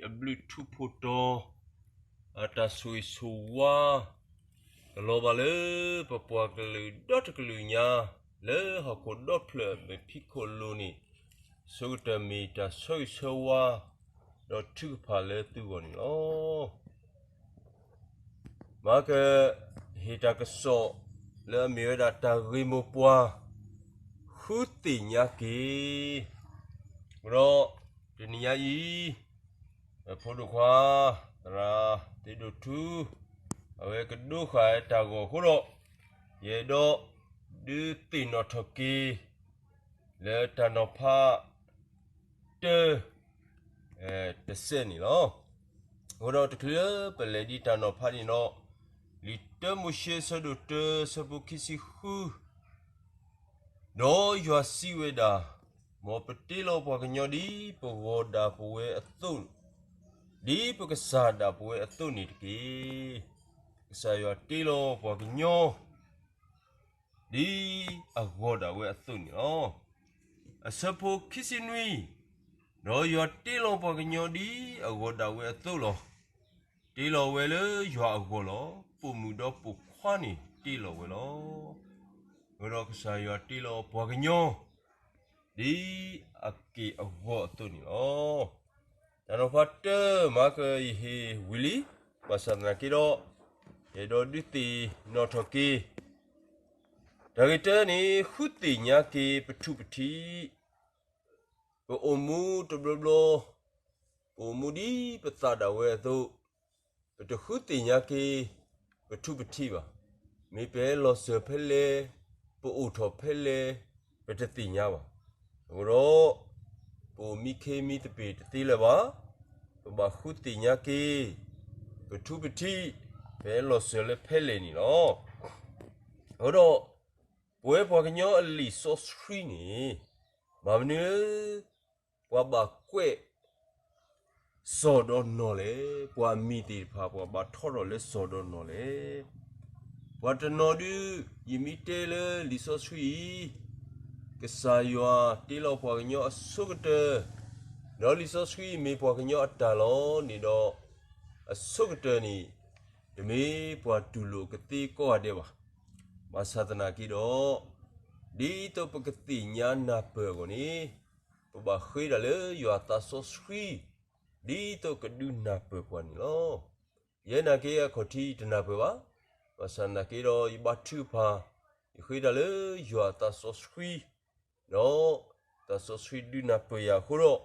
အဘျုးထူးဖိတီၤ အတၢ်ဆိၣ်ဂ့ၤဆိၣ်ဝါ ကလီၤဘၣ်လၢပပှၤကလုာ်ဒီတကလုာ်ညါ လၢဟီၣ်ခိၣ်ဒီဖျၢၣ်မဲာ်ဖံးခိၣ်လိၤန့ၣ် ဆိကတၢၢ်မ့ၢ်တၢ်ဆၢဂ့ၤဆၢဝါ ဒီးထုကဖၣ်လၢသုဂီၢ်န့ၣ်လီၤ. မၤက ဟ့ၣ်တၢ်ကစီၣ်လၢအမ့ၢ်ဝဲဒၣ်တၢ်ဂ့ၢ်မိၢ်ပှၢ် ဃုသ့ၣ်ညါက့ၤ, ဒီးတနံၤညါအံၤ ဖိဒိၣ်ခွါ သရၣ်သ့ၣ်ဒိၣ်ထူ အဝဲကဒိဃာ်တၢ်ဂီၤအဃိဒီး ယအဲၣ်ဒိးဒုးသ့ၣ်နီၣ်ထီၣ်က့ၤ လၢတၢ်နီၤဖး တၢ တစဲးန့ၣ်လီၤ. အဃိဒီးတချုးလၢပလဲၤဒံးတၢ်နီၤဖးန့ၣ်ဒီး, လံာ်တၢမိၤၡ့အဆၢဒိၣ်တၢ အဆၢဖိခံဆံဃု, ဒီးယွၤစံးဝဲဒၣ်, မ်ပတ့လီၤပှၤကညီဒ်ပဂီၤဒၣ်ပဝဲအသိး, ဒ်ပကစၢ်ဒၣ်ပဝဲအသိးန့ၣ်တက့ၢ်. ကစၢ်ယွၤတ့လီၤပှၤကညီ ဒ်အဂီၤဒၣ်ဝဲအသိးန့ၣ်လီၤ. အဆၢဖိခံဆံနွံ, ဒီးယွၤတ့လီၤပှၤကညီဒ်အဂီၤဒၣ်ဝဲအသိးလီၤ. တ့လီၤဝဲလၢယွၤအဂီၢ်လီၤ. ပိာ်မုၣ်ဒီးပိာ်ခွါန့ၣ်တ့လီၤဝဲလီၤ. အဃိဒီးကစၢ်ယွၤတ့လီၤပှၤကညီ ဒ်အက့ၢ်အဂီၤအသိးန့ၣ်လီၤ. တၢ်နီၤဖးတၢမၤကယဟ့ၣ်ဝံၤလံ, ဘၣ်ဆၣ်သနာ်က့ဒီး ယအဲၣ်ဒိးဒုးသ့ၣ်နီၣ်ထီၣ်က့ၤ တၢ်ဂ့ၢ်တၢန့ၣ် ဃုသ့ၣ်ညါက့ၤပထူးပထံး, ပအိၣ်မူတဘျီဘျီ, ပအိၣ်မူဒ်ပသးဒၣ်ဝဲအသိး, ပတဃုသ့ၣ်ညါက့ၤ ပထူးပထံးဘၣ်. မ့ၢ်ပဟဲလီၤစၢၤဖဲလဲၣ်, ပအိၣ်ထီၣ်ဖဲလဲၣ်, ပတသ့ၣ်ညါဘၣ်. အဃိဒီး ပအိၣ်မံခ့မံသပ့ၤတသ့လၢၤဘၣ်. ပဘၣ်ဃုသ့ၣ်ညါက့ၤ ပထူးပထံး, ပဟဲလီၤစၢၤလၢဖဲလဲၣ်န့ၣ်လီၤ. အဃိဒီး ပဝဲပှၤကညီအလံာ်စီဆှံန့ၣ် ဘၣ်မနုၤလၢ ပှၤဘၣ်ကွဲး စီၤဒီးနီၤလဲၣ်. ပှၤအမံၤသ့ၣ်တဖၣ် ပှၤဘၣ်ထီထီၣ်လၢစီၤဒီးနီၤလဲၣ်. ပှၤတနီၤဒုး ယမ့ၢ်တဲလၢလံာ်စီဆှံအံၤ ကစၢ်ယွၤတ့လီၤပှၤကညီအဆိကတၢၢ်, ဒီးလံာ်စီဆှံအံၤမ့ၢ်ပှၤကညီအတၢ်လီၤန့ၣ်ဒီး, အဆိကတၢၢ်န့ၣ် တမ့ၢ်ပှၤတူၢ်လိာ်ကသ့ကိးဂၤဒဲးဘၣ်. ဘၣ်ဆၣ်သနာ်က့ဒီး ဒ်သိးပကသ့ၣ်ညါနၢ်ပၢၢ်အဂီၢ်န့ၣ်, ပဘၣ်ဃ့ဒၣ်လၢယွၤအသးစီဆှံ ဒ်သိးကဒုးနၢ်ပၢၢ်ပှၤန့ၣ်လီၤ. ယဲနာ်က့အခီၣ်ထံးတနၢ်ပၢၢ်ဘၣ်. ဘၣ်ဆၣ်သနာ်က့ဒီး ယဘါထုကဖၣ်, ယဃ့တၢ်လၢယွၤအသးစီဆှံ, ဒီးသးစီဆှံဒုးနၢ်ပၢၢ်ယၤအဃိဒီး,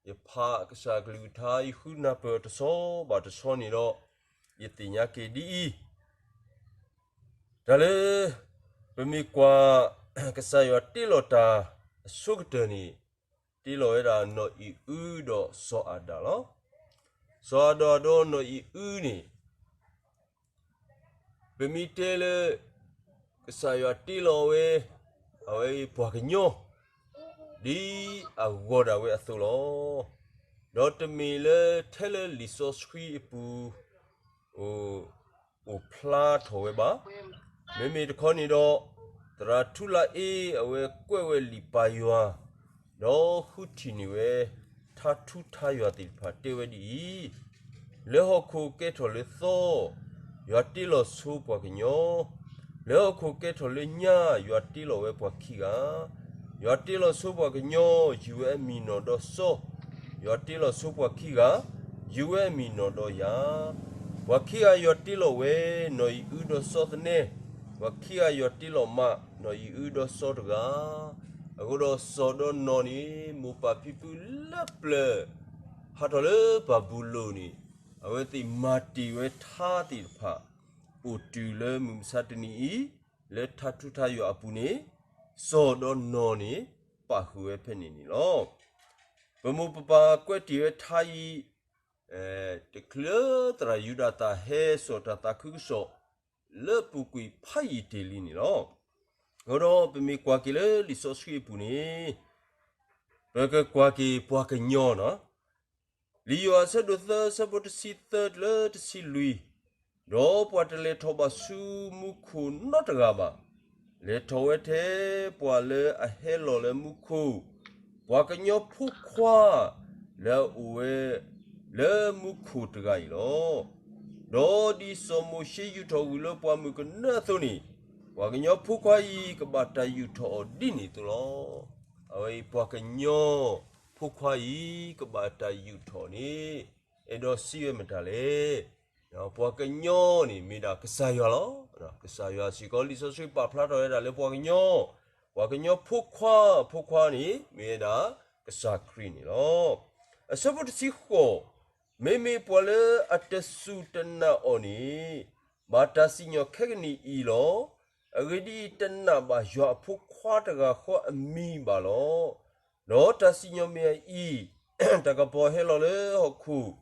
ယဖးကစၢ်အကလုၢ်ကထါ ယဃုနၢ်ပၢၢ်အီၤတဆီဘၣ်တဆီန့ၣ်ဒီး, ယသ့ၣ်ညါက့ၤဒ်အံၤ, တၢ်လၢ ပမ့ၢ်ကွၢ် ကစၢ်ယွၤတ့လီၤတၢ်အဆိကတၢၢ်န့ၣ်, တ့လီၤဝဲဒၣ်နီၢ်အံၤအုဒီးစီၤအၤဒၣ်လီၤ. စီၤအၤဒၣ်ဒီးနီၢ်အံၤအုန့ၣ် ပမ့ၢ်တဲလၢ ကစၢ်ယွၤတ့လီၤဝဲ အဝဲအံၤပှၤကညီ ဒ်အဂီၤဒၣ်ဝဲအသိးလီၤ. ဒီးတမ့ၢ်လၢထဲလၢလံာ်စီဆှံအပူၤ အိၣ်ဖျါထီၣ်ဝဲဘၣ်. မ့မ့ၢ်တခီန့ၣ်ဒီး သရၣ်ထူလါအ့ အဝဲကွဲးဝဲလံာ်ပာ်ယွၤ ဒီးဃုထံၣ်န့ၢ်ဝဲ ထါထူထါယွၤသ့ၣ်တဖၣ်တဲဝဲဒ်အံၤ, လၢဟီၣ်ခိၣ်ကဲထီၣ်လၢသီ, ယွၤတ့လီၤဆိပှၤကညီ, လၢဟီၣ်ခိၣ်ကဲထီၣ်လၢညၣ်, ယွၤတ့လီၤဝဲပှၤခံဂၤ, ယွၤတ့လီၤဆိပှၤကညီ, ယုၢ်ဝဲအမံၤနီၣ်ဒီးစီ, ယွၤတ့လီၤဆိပှၤခံဂၤ, ယုၢ်ဝဲအမံၤနီၣ်ဒီးယၤ, ပှၤခံဂၤယွၤတ့လီၤဝဲ, နီၢ်အံၤအုဒီးစီသနဲ, ပှၤခံဂၤယွၤတ့လီၤမး, နီၢ်အံၤအုဒီးစီတဂၤ အဃိဒီးစီၤဒီးနီၢ်န့ၣ် မိၢ်ပၢ်ဖံဖုလၢပျၢၤ ဟးထီၣ်လၢဘၤဘူလိၣ်န့ၣ်, အဝဲသ့ၣ်မၤတ့ၢ်ဝဲထါသ့ၣ်တဖၣ် အိၣ်တုၤလၢမုၢ်မဆါတနံၤအံၤ, လၢထါထူထါယွၤအပူၤန့ၣ်, စီၤဒီးနီၢ်န့ၣ် ပာ်ဃုာ်ဝဲဖဲန့ၣ်န့ၣ်လီၤ. ပမိၢ်ပပၢ်ကွဲးတ့ၢ်ဝဲထါအံၤ တချုးသရၣ်ယူဒၤသၣ်ဟဲစိာ်တၢ်သးခုကစီၣ် လၢပူၤကွံာ်ဖးယံာ်တ့ၢ်လံန့ၣ်လီၤ. အဃိဒီးပမ့ၢ်ကွၢ်က့ၤလၢလံာ်စီဆှံအပူၤန့ၣ်, ပကကွၢ်က့ၤပှၤကညီန့ၣ်, လံာ်ယိၤဟၣ်အဆၢဒိၣ်သၢ အဆၢဖိတဆံသၢတုၤလၢတဆံလွံၢ်, ဒီးပှၤတလဲၤထီၣ်ဘၣ်ဆူမူခိၣ်နီတဂၤဘၣ်. လဲၤထီၣ်ဝဲထဲပှၤလၢအဟဲလီၤလၢမူခိၣ်, ပှၤကညီဖိခွါလၢအအိၣ်ဝဲ လၢမူခိၣ်တဂၤအံၤလီၤ. ဒီးဒ်စီၤမိၤၡ့ယူာ်ထီၣ်ဂုၢ်လၢပှၢ်မုၢ်ကနၢအသိးန့ၣ်, ပှၤကညီဖိခွါအံၤကဘၣ်တၢ်ယူာ်ထီၣ်အီၤဒ်န့ၣ်အသိးလီၤ. အဝဲအံၤပှၤကညီဖိခွါအံၤကဘၣ်တၢ်ယူာ်ထီၣ်န့ၣ် အဲၣ်ဒိးစံးဝဲမတၤလဲၣ်. ပှၤကညီန့ၣ်မ့ၢ်ဒၣ်ကစၢ်ယွၤလီၤ. ကစၢ်ယွၤစ့ၢ်ကီး လံာ်စီဆှံပာ်ဖျါထီၣ်ဝဲဒၣ်လၢပှၤကညီ, ပှၤကညီဖိခွါ, ဖိခွါန့ၣ် မ့ၢ်ဝဲဒၣ်ကစၢ်ခရံာ်န့ၣ်လီၤ. အဆၢဖိတဆံဃိး, မ့မ့ၢ်ပှၤလၢအတစူၢ်တနာ်အီၤန့ၣ် ဘၣ်တၢ်စံၣ်ညီၣ်ခဲကနံၣ်အံၤလီၤ. အဂ့ၢ်ဒ်အံၤ, တနာ်ဘၣ်ယွၤအဖိခွါတဂၤဃီအမံၤဘၣ်လီၤ. ဒီးတၢ်စံၣ်ညီၣ်မ့ၢ်အအံၤ, တၢ်ကပီၤဟဲလီၤလၢဟီၣ်ခိၣ်,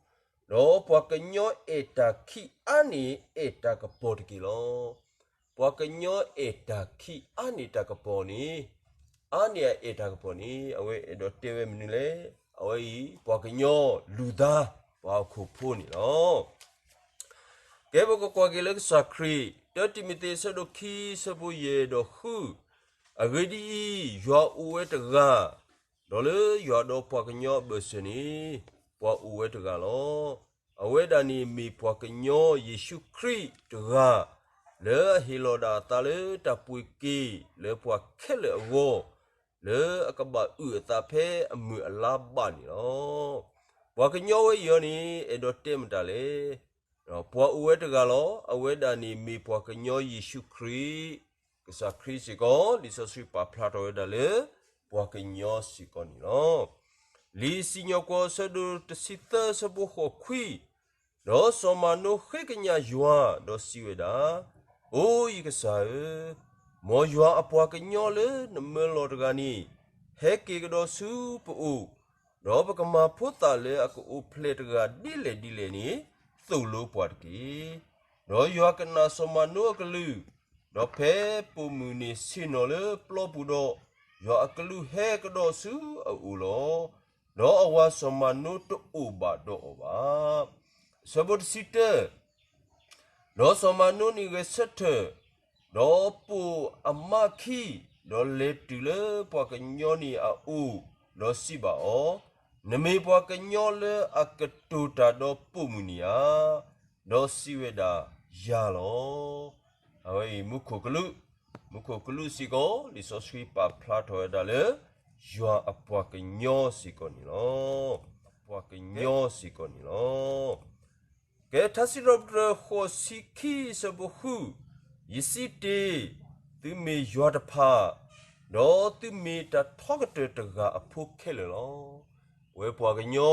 ဒီးပှၤကညီအဲၣ်တၢ်ခံးအါန့ၢ် အဲၣ်တၢ်ကပီၤတက့ၢ်လီၤ. ပှၤကညီအဲၣ်တၢ်ခံးအါန့ၢ်တၢ်ကပီၤန့ၣ်, အါန့ၢ်အအဲၣ်တၢ်ကပီၤန့ၣ် အဝဲအဲၣ်ဒိးတဲဝဲမနုၤလဲၣ်. အဝဲအံၤ ပှၤကညီလူၢ်သါ ပှၤဟီၣ်ခိၣ်ဖိန့ၣ်လီၤ. ကဲ ပကကွၢ်က့ၤလၢကစၢ်ခရံာ် တၢတံၤမသ့း အဆၢဒိၣ်ခံ အဆၢဖိယဲၢ်ဒီးဃု, အဂ့ၢ်ဒ်အံၤ, ယွၤအိၣ်ဝဲတဂၤ, ဒီးလၢယွၤဒီးပှၤကညီအဘၢၣ်စၢၤန့ၣ် ပှၤအိၣ်ဝဲတဂၤလီၤ. အဝဲဒၣ်န့ၣ်မ့ၢ်ပှၤကညီယ့ၣ်ၡူးခရံာ်တဂၤ, လၢအဟ့ၣ်လီၤဒၣ်အသးလၢတၢ်ပှ့ၤက့ၤလၢပှၤခဲလၢာ်အဂီၢ်, လၢအကဘၣ်အုၣ်အသးဖဲအမုၢ်အလါဘၣ်န့ၣ်လီၤ. ပှၤကညီဝဲအံၤအီၤန့ၣ် အဲၣ်ဒိးတဲမတၤလဲၣ်. ပှၤအိၣ်ဝဲတဂၤလီၤ. အဝဲဒၣ်န့ၣ်မ့ၢ်ပှၤကညီယ့ၣ်ၡူးခရံာ်, ကစၢ်ခရံာ်စ့ၢ်ကီး လံာ်စီဆှံပာ်ဖျါထီၣ်ဝဲဒၣ်လၢ ပှၤကညီစ့ၢ်ကီးန့ၣ်လီၤ. လံာ်စံၣ်ညီၣ်ကွီၢ် အဆၢဒိၣ်တဆံသၢ အဆၢဖိဃိးခွံ, ဒီးစီၤမၤနိဃ့ကညးယွၤ, ဒီးစံးဝဲဒၣ်, အိယကစၢ်ဧၢ, မ်ယွၤအပှၤကညီလၢနမၢလီၤတဂၤန့ၣ် ဟဲက့ၤကဒီးဆူပအိၣ်, ဒီးပကမၤဖိသၣ်လၢအကအိၣ်ဖျဲၣ်တဂၤဒ်လဲၣ်ဒ်လဲၣ်န့ၣ် သိၣ်လိပှၤတက့ၢ်. ဒီးယွၤကနာ်စီၤမၤနိအကလုၢ်, ဒီးဖဲပိာ်မုၣ်န့ၣ်ဆ့ၣ်နီၤလၢပျီပူၤဒီး, ယွၤအကလူးဟဲကဒီးဆူအအိၣ်လီၤ. ဒီးအဝၤစီၤမၤနိတအိၣ်ဘၣ်ဒီးအီၤဘၣ်. အဆၢဖိတဆံတၢ, ဒီးစီၤမၤနိန့ၣ်ဂဲၤဆၢထၢၣ်, ဒီးပိာ်အမါခံ, ဒီးလဲၤတုၤလၢပှၤကညီန့ၣ်အအိၣ်, ဒီးစံးဘၣ်အီၤ, နမ့ၢ်ပှၤကညီလၢအကတိၤတၢ်ဒီးပိာ်မုၣ်န့ၣ်ဧါ. ဒီးစံးဝဲဒၣ်, ယၤလီၤ. အဝဲအံၤမူခိၣ်ကလူး, မူခိၣ်ကလူးစ့ၢ်ကီး လံာ်စီဆှံပာ်ဖျါထီၣ်ဝဲဒၣ်လၢ ယွၤအပှၤကညီစ့ၢ်ကီးန့ၣ်လီၤ. ပှၤကညီစ့ၢ်ကီးန့ၣ်လီၤ. ကဲ ထါစံးထီၣ်ပတြၢၤ ဃိးဆံခံ အဆၢဖိဃု, ယစံးတ့ၢ်, သုမ့ၢ်ယွၤတဖၣ်, ဒီးသုမ့ၢ်တၢ်ထီကတၢၢ်တဂၤအဖိခဲလၢာ်လီၤ. အဝဲပှၤကညီ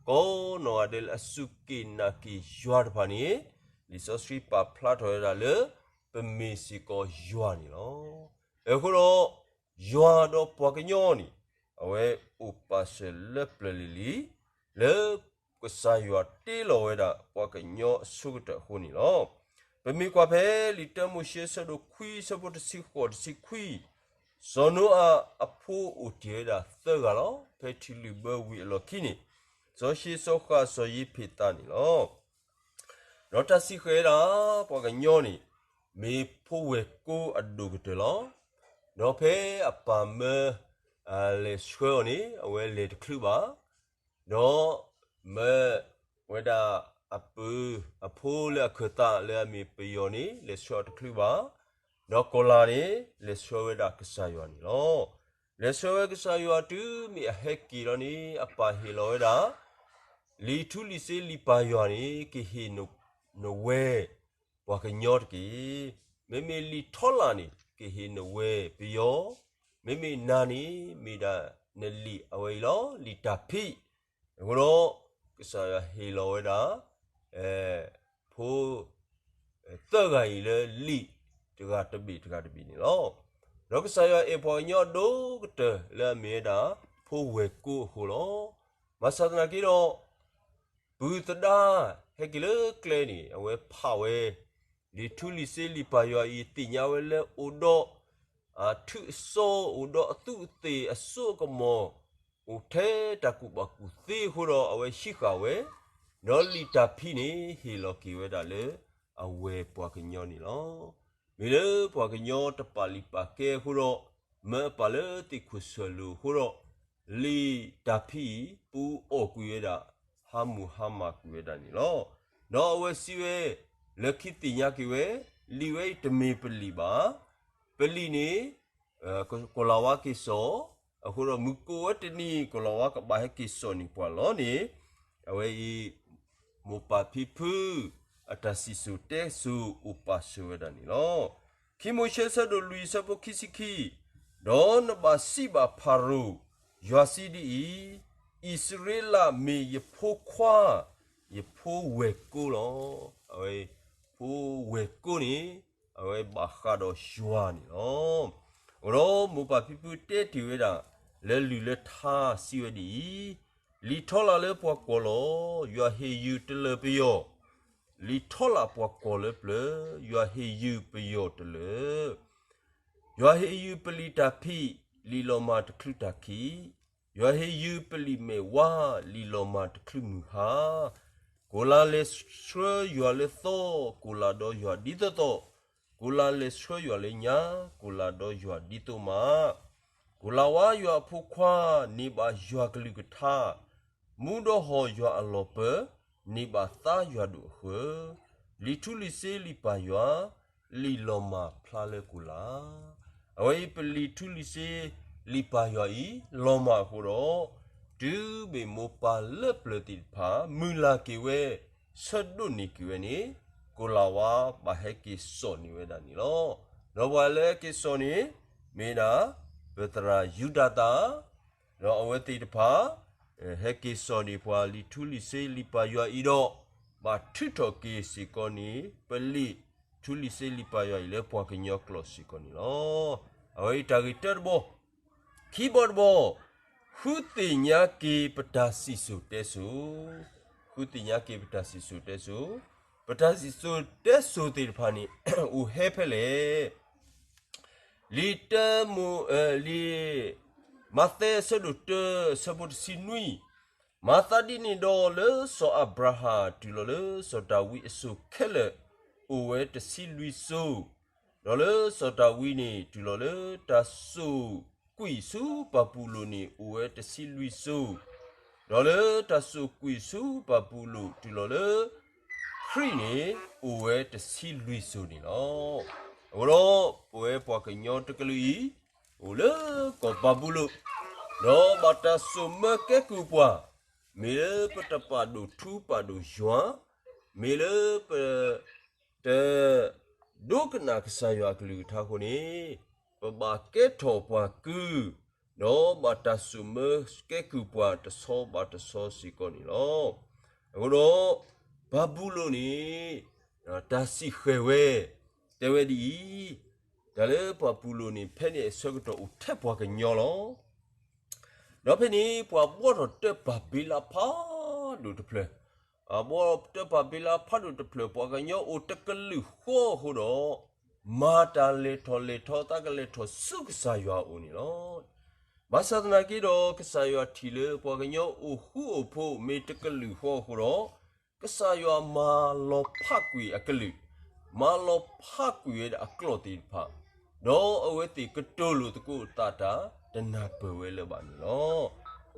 ကိးနီၢ်ဂၤဒဲးလၢအစူၢ်က့ၤနာ်က့ၤယွၤတဖၣ်န့ၣ်, လံာ်စီဆှံပာ်ဖျါထီၣ်ဝဲဒၣ်လၢ ပမ့ၢ်စ့ၢ်ကီးယွၤန့ၣ်လီၤ. အဃိဒီး ယွၤဒီးပှၤကညီန့ၣ် အဝဲအိၣ်ပာ်စၢၤလၢပျၢၤလံၤလံၤ လၢကစၢ်ယွၤတ့လီၤဝဲဒၣ်ပှၤကညီအဆိကတၢၢ်အဃိန့ၣ်လီၤ. ပမ့ၢ်ကွၢ်ဖဲလံာ်တၢမိၤၡ့ အဆၢဒိၣ်ခွံ အဆၢဖိတဆံဃိး တဆံခွံ, စီၤနိအၤအဖိအိၣ်တ့ၢ်ဝဲဒၣ်သၢဂၤလီၤ. ဖဲထံလုာ်ဘၢဝံၤအလီၢ်ခံန့ၣ်, စီၤၡ့ၣ်, စီၤဃၣ်, စီၤယ့းဖ့းသးန့ၣ်လီၤ. ဒီးတၢ်စံးဃဲၤဝဲဒၣ် ပှၤကညီန့ၣ် မ့ၢ်ဖိဝဲၢ်ကိအဒိၣ်ကတၢၢ်လီၤ. ဒီးဖဲအပၢ်မၢ လဲၤဆှၢအီၤန့ၣ် အဝဲလဲၤတချုးဘၣ်. ဒီးမၢဝဲဒၣ်အပုၢ်အဖိလၢအခၢၣ်သးလၢအမ့ၢ်ပယီၤန့ၣ် လဲၤဆှၢအီၤတချုးဘၣ်. ဒီးကီၤလၤန့ၣ် လဲၤဆှၢဝဲဒၣ်ကစၢ်ယွၤန့ၣ်လီၤ. လဲၤဆှၢဝဲကစၢ်ယွၤတုၤမ့ၢ်အဟဲက့ၤလီၤန့ၣ် အပၢ်ဟ့ၣ်လီၤဝဲဒၣ် လံာ်ထူလံာ်စ့လံာ်ပၢ်ယွၤန့ၣ် ကဟ့ၣ်နဝဲပှၤကညီတက့ၢ်. မ့မ့ၢ်လံာ်ထီလာ်န့ၣ် ကဟ့ၣ်နဝဲပယီၤ, မ့မ့ၢ်နၤန့ၣ် မ့ၢ်ဒၣ်နလံာ်အဝဲအံၤလီၤ, လံာ်တၢ်ဖံး. အဃိဒီး ကစၢ်ယွၤဟ့ၣ်လီၤဝဲဒၣ် ဖိ သၢဂၤအံၤလၢလံာ်တဂၤတဘ့ၣ်တဂၤတဘ့ၣ်န့ၣ်လီၤ. ဒီးကစၢ်ယွၤအဲၣ်ပှၤကညီအဒိၣ်ကတၢၢ်လၢအမ့ၢ်ဝဲဒၣ် ဖိဝဲၢ်ကိအဃိလီၤ. ဘၣ်ဆၣ်သနာ်က့ဒီး ပုၢ်သဒါဟဲက့ၤလၢကျဲန့ၣ် အဝဲဖးဝဲ လံာ်ထူလံာ်စ့လံာ်ပၢ်ယွၤအံၤ သ့ၣ်ညါဝဲလၢအိၣ်ဒီး အထုးအစီၤ အိၣ်ဒီးအသူးအသ့ၣ်အစိအကမီၤ အိၣ်ထဲတၢ်ကူၣ်ဘၣ်ကူၣ်သ့အဃိဒီး အဝဲဟံးဃာ်ဝဲ, ဒီးလံာ်တၢ်ဖံးန့ၣ် ဟ့ၣ်လီၤက့ၤဝဲဒၣ်လၢ အဝဲၢ်ပှၤကညီန့ၣ်လီၤ. မ့ၢ်လၢပှၤကညီတပာ်လုၢ်ပာ်ကဲအဃိဒီး မၢအပၢ်လၢသ့ၣ်ခိၣ်ဆၢၣ်လိာ်အဃိဒီး လံာ်တၢ်ဖံးအံၤ ပူၤအီၣ်ကွံာ်ဝဲဒၣ် ဟးမုၢ်ဟါမၢ်ကွံာ်ဝဲဒၣ်န့ၣ်လီၤ. ဒီးအဝဲစံးဝဲ, လၢခံသ့ၣ်ညါက့ၤဝဲ, လံာ်ဝဲအံၤတမ့ၢ်ပလံာ်ဘၣ်. ပလံာ်န့ၣ် ကီၤလၤဝါက့ၤစိာ်, အဃိဒီးမုၢ်ကိးဝဲတနံၤ ကီၤလၤဝါကဘၣ်ဟဲက့ၤစိာ်န့ၢ်ပှၤလီၤန့ၣ်, အဝဲအံၤ မိၢ်ပၢ်ဖံဖု အတၢ်စံၣ်စိၤတဲစိၤအိၣ်ပာ်စၢၤဝဲဒၣ်န့ၣ်လီၤ. ခံမိၤၡ့ဆၢဒိၣ်လွံၢ်ဆၢဖိခံဆံခံ, ဒီးနဘၣ်စံးဘၣ်ဖၤရိၤ, ယွၤစံးဒ်အံၤ, အံၣ်စရ့လးမ့ၢ်ယဖိခွါ, ယဖိဝဲၢ်ကိလီၤ. အဝဲ ဖိဝဲၢ်ကိန့ၣ် အဝဲဘၣ်ဃးဒီးယွၤန့ၣ်လီၤ. အဃိဒီးမိၢ်ပၢ်ဖံဖုတဲတ့ၢ်ဝဲဒၣ် လၢလုၢ်လၢထါစံးဝဲဒ်အံၤ, လံာ်ထီလာ်လၢပှၤကွီၢ်လီၤ. ယွၤဟ့ၣ်ယုၢ်တလၢာ်ပယီၤ, လံာ်ထီလာ်ပှၤကွီၢ်လၢပျၢၤ, ယွၤဟ့ၣ်ယုၢ်ပယီၤတလၢာ်. ယွၤဟ့ၣ်ယုၢ်ပလံာ်တၢ်ဖံး, လံာ်လီၤမၢ်တချုးတၢ်ခံး, ယွၤဟ့ၣ်ယုၢ်ပလံာ်မဲာ်ဝါ, လံာ်လီၤမၢ်တချုးမုၢ်ဟါ. ကိၣ်လၤလဲၤဆှၢယွၤလၢသီ, ကိၣ်လၤဒီးယွၤဒ်သိးသိး, ကိၣ်လၤလဲၤဆှၢယွၤလၢညါ, ကိၣ်လၤဒီးယွၤဒ်သိးမး. ကိၣ်လၤဝါယွၤအဖိခွါ, န့ၢ်ဘၣ်ယွၤကလုၢ်ကထါ, မူဒီးဟီၣ်ယွၤအလီၢ်ပၢ, န့ၢ်ဘၣ်သါယွၤဒိၣ်အဃၢၤ, လံာ်ထူလံာ်စ့လံာ်ပၢ်ယွၤ, လံာ်လီၤမၢ်ဖျါလၢကိၣ်လၤ. အဝဲအံၤပလံာ်ထူလံာ်စ့လံာ်ပၢ်ယွၤအံၤ လီၤမၢ်အဃိဒီး, တုၤမ့ၢ်မိၢ်ပၢ်လၢပျၢၤသ့ၣ်တဖၣ် မုၢ်လၢ်က့ၤဝဲ, ဆၢဒိးန့ၢ်က့ၤဝဲန့ၣ်, ကိၣ်လၤဝါဘၣ်ဟဲက့ၤစိာ်န့ၢ်ဝဲဒၣ်န့ၣ်လီၤ. ဒီးပှၤလၢက့ၤစိာ်န့ၣ် မ့ၢ်ဒၣ် ပသရၣ်ယူဒၤသၣ်, ဒီးအဝဲသ့ၣ်တဖၣ် ဟဲက့ၤစိာ်န့ၢ်ပှၤလံာ်ထူလံာ်စ့လံာ်ပၢ်ယွၤအံၤဒီး, ဘၣ်ထုးထီၣ်က့ၤစ့ၢ်ကီးန့ၣ် ပလံာ်ထူလံာ်စ့လံာ်ပၢ်ယွၤအံၤလၢပှၤကညီကျိာ်စ့ၢ်ကီးန့ၣ်လီၤ. အဝဲအံၤတၢ်ဂ့ၢ်တၢတဘီ, ခံဘီတဘီ, ဃုသ့ၣ်ညါက့ၤပတၢ်စံၣ်စိၤတဲစိၤ, ဃုသ့ၣ်ညါက့ၤပတၢ်စံၣ်စိၤတဲစိၤ, ပတၢ်စံၣ်စိၤတဲစိၤသ့ၣ်တဖၣ်န့ၣ် အိၣ်ဟဲဖဲလဲၣ်. လံာ်တၢမိၤ, လံာ်မးသဲအဆၢဒိၣ်တၢ အဆၢဖိတဆံနွံ, မၤသးဒ်န့ၣ်ဒီးလၢစီၤအၤဘြၤဟၣ်တုၤလီၤလၢစီၤဒၤဝံးအစိၤခဲလၢာ် အိၣ်ဝဲတဆံလွံၢ်စိၤ, ဒီးလၢစီၤဒၤဝံးန့ၣ် တုၤလီၤလၢတၢ်စိာ်ကွံာ်ဆူဘၤဘူလိၣ်န့ၣ် အိၣ်ဝဲတဆံလွံၢ်စိၤ, ဒီးလၢတၢ်စိာ်ကွံာ်ဆူဘၤဘူလိၣ်တုၤလီၤလၢ ခရံာ်န့ၣ် အိၣ်ဝဲတဆံလွံၢ်စိၤန့ၣ်လီၤ. အဃိဒီး ပဝဲပှၤကညီတကလုာ်အံၤ အိၣ်လၢကီၢ်ဘၤဘူလိၣ်, ဒီးဘၣ်တၢ်စိာ်မၢကဲကုၢ်ပှၤ, မ့ၢ်လၢပတပာ်ဒိၣ်ထူပာ်ဒိၣ်ယွၤ, မ့ၢ်လၢပ တ ဒိကနၣ်ကစၢ်ယွၤအကလုၢ်ကထါအဃိန့ၣ်, ပဘၣ်ကဲထီၣ်ပှၤကုၢ်, ဒီးဘၣ်တၢ်စိာ်မၢကဲကုၢ်ပှၤတဆီဘၣ်တဆီစ့ၢ်ကီးန့ၣ်လီၤ. အဃိဒီး ဘၤဘူလိၣ်န့ၣ် တၢ်စံၣ်ဃဲၤဝဲ တဲဝဲဒ်အံၤ, တၢ်လၢဘၤဘူလိၣ်န့ၣ် ဖဲန့ၣ်အဆၢကတီၢ်အိၣ်ထဲပှၤကညီလီၤ. ဒီးဖဲန့ၣ် ပှၤဘှီထီၣ်တၢ်ပာ်ဘ့လးဖးဒိၣ်တဖျၢၣ်, အဘှီတၢ်ပာ်ဘ့လးဖးဒိၣ်တဖျၢၣ် ပှၤကညီအိၣ်တကလုာ်ဃီအဃိဒီး, မၤတၢ်လဲၤထီၣ်လဲၤထီ သးကလဲၤထီၣ်ဆူကစၢ်ယွၤအအိၣ်န့ၣ်လီၤ. ဘၣ်ဆၣ်သနာ်က့ဒီး ကစၢ်ယွၤထံၣ်လၢပှၤကညီအိၣ်ဃူအိၣ်ဖိး မ့ၢ်တကလုာ်ဃီအဃိဒီး, ကစၢ်ယွၤမၤလီၤဖးကွံာ်အကလုာ်, မၤလီၤဖးကွံာ်ဝဲဒၣ်အကျိာ်သ့ၣ်တဖၣ်, ဒီးအဝဲသ့ၣ်ကတိၤလိာ်သကိးသးတၢ် တနၢ်ပၢၢ်ဝဲလၢၤဘၣ်န့ၣ်လီ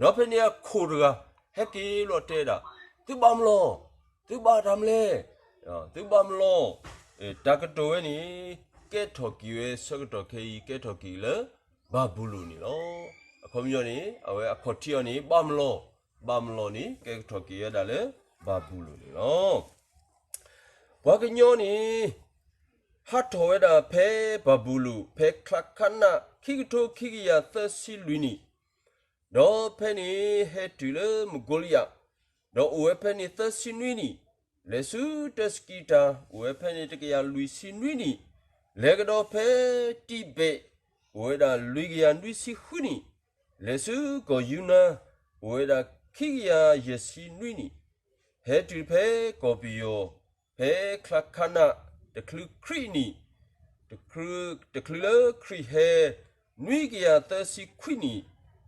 ၤ. ဒီးဖဲန့ၣ်အခိၣ်တဂၤ ဟဲက့ၤလီၤတဲဒၣ်, သုဘၣ်မလီၤ, သုဘၣ်တၢ်မလဲၣ်, သုဘၣ်မလီၤ, တၢ်ကတိၤဝဲန့ၣ် ကဲထီၣ်က့ၤဝဲဆၢကတီၢ်ခဲအံၤ ကဲထီၣ်က့ၤလၢ ဘၤဘူလိၣ်န့ၣ်လီၤ. အခီပညီန့ၣ် အဝဲအခီၣ်ထံးအီၤန့ၣ် ဘၣ်မလီၤ, ဘၣ်မလီၤန့ၣ် ကဲထီၣ်က့ၤဝဲဒၣ်လၢ ဘၤဘူလိၣ်န့ၣ်လီၤ. ပှၤကညီန့ၣ် ဟးထီၣ်ဝဲဒၣ်ဖဲဘၤဘူလိၣ် ဖဲချါခါနး ခံကထိခံကယၤသၢဆံလွံၢ်နံၣ်, ဒီးဖဲန့ၣ်ဟဲတုၤလၢမကိလယး, ဒီးအိၣ်ဝဲဖဲန့ၣ်သၢဆံနွံနံၣ်, လဲၤဆူတၢ်စကံးတၢ် အိၣ်ဝဲဖဲန့ၣ်တကယၤလွံၢ်ဆံနွံနံၣ်, လဲၤကဒီးဖဲတံဘ့း အိၣ်ဝဲဒၣ်လွံၢ်ကယၤနွံဆံဃုနံၣ်, လဲၤဆူကီၢ်ယူနါ အိၣ်ဝဲဒၣ်ခံကယၤယဲၢ်ဆံနွံနံၣ်, ဟဲတုၤဖဲကီၢ်ပယီၤ ဖဲချါခါနး တချုးခရံာ်နံၣ်, တချုးလၢခရံာ်ဟဲ နွံကယၤသၢဆံခွံနံၣ်,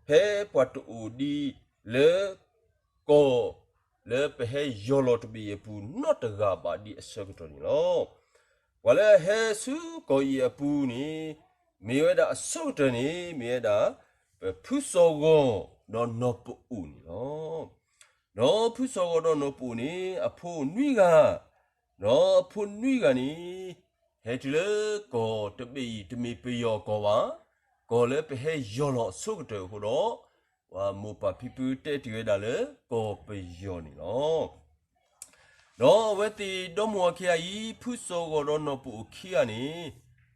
ဖဲပှၤတအိၣ်ဒံးလၢ ကီၢ်လၢပဟဲယီၢ်လီၤတဘ့ၣ်အပူၤ နီတဂၤဘၣ်ဒံးအဆၢကတီၢ်န့ၣ်လီၤ. ပှၤလၢအဟဲဆူကီၢ်အံၤအပူၤန့ၣ် မ့ၢ်ဝဲဒၣ်အဆိကတၢၢ်န့ၣ် မ့ၢ်ဝဲဒၣ် ပဖုစီၤဂီၤ ဒီးနီၢ်ပအိၣ်န့ၣ်လီၤ. ဒီးဖုစီၤဂီၤဒီးနီၢ်ပအိၣ်န့ၣ် အဖိနွံဂၤ, ဒီးအဖိနွံဂၤန့ၣ် ဟဲတုၤလၢကီၢ်တဘ့ၣ်အံၤ တမ့ၢ်ပယီၤကီၢ်ဘၣ်, ကီၢ်လၢပဟဲယီၢ်လီၤအဆိကတၢၢ်အဃိဒီး ပှၤမိၢ်ပၢ်ဖံဖုတဲတုၤဝဲဒၣ်လၢကီၢ်ပယီၤန့ၣ်လီၤ. ဒီးအဝဲသ့ၣ်ဒီမါဝၤခံဂၤအံၤ ဖုစီၤဂီၤဒီးနီၢ်ပအိၣ်ခံဂၤန့ၣ်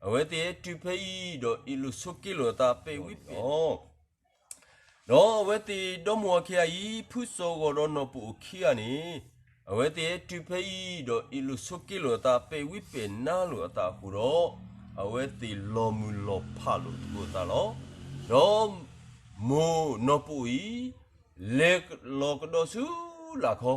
အဝဲသ့ၣ်ဟဲတုၤဖဲအံၤ ဒီးအ့ၣ်လိာ်ဆိးက့လိာ်အသးပဲာ်ဝံၤပဲာ်အီၤ ဒီးအဝဲသ့ၣ်ဒီမါဝၤခံဂၤအံၤ ဖုစီၤဂီၤဒီးနီၢ်ပအိၣ်ခံဂၤန့ၣ် အဝဲသ့ၣ်ဟဲတုၤဖဲအံၤ ဒီးအ့ၣ်လိာ်ဆိးက့လိာ်အသး ပဲာ်ဝံပဲာ်နါလိာ်အသးအဃိဒီး အဝဲသ့ၣ်လီၤမုၢ်လီၤဖးလိာ်သကိးအသးလီၤ. ဒီးမိၢ်နီၢ်ပအိၣ်အံၤ လဲၤလီၤကဒီးဆူလာ်ခီ,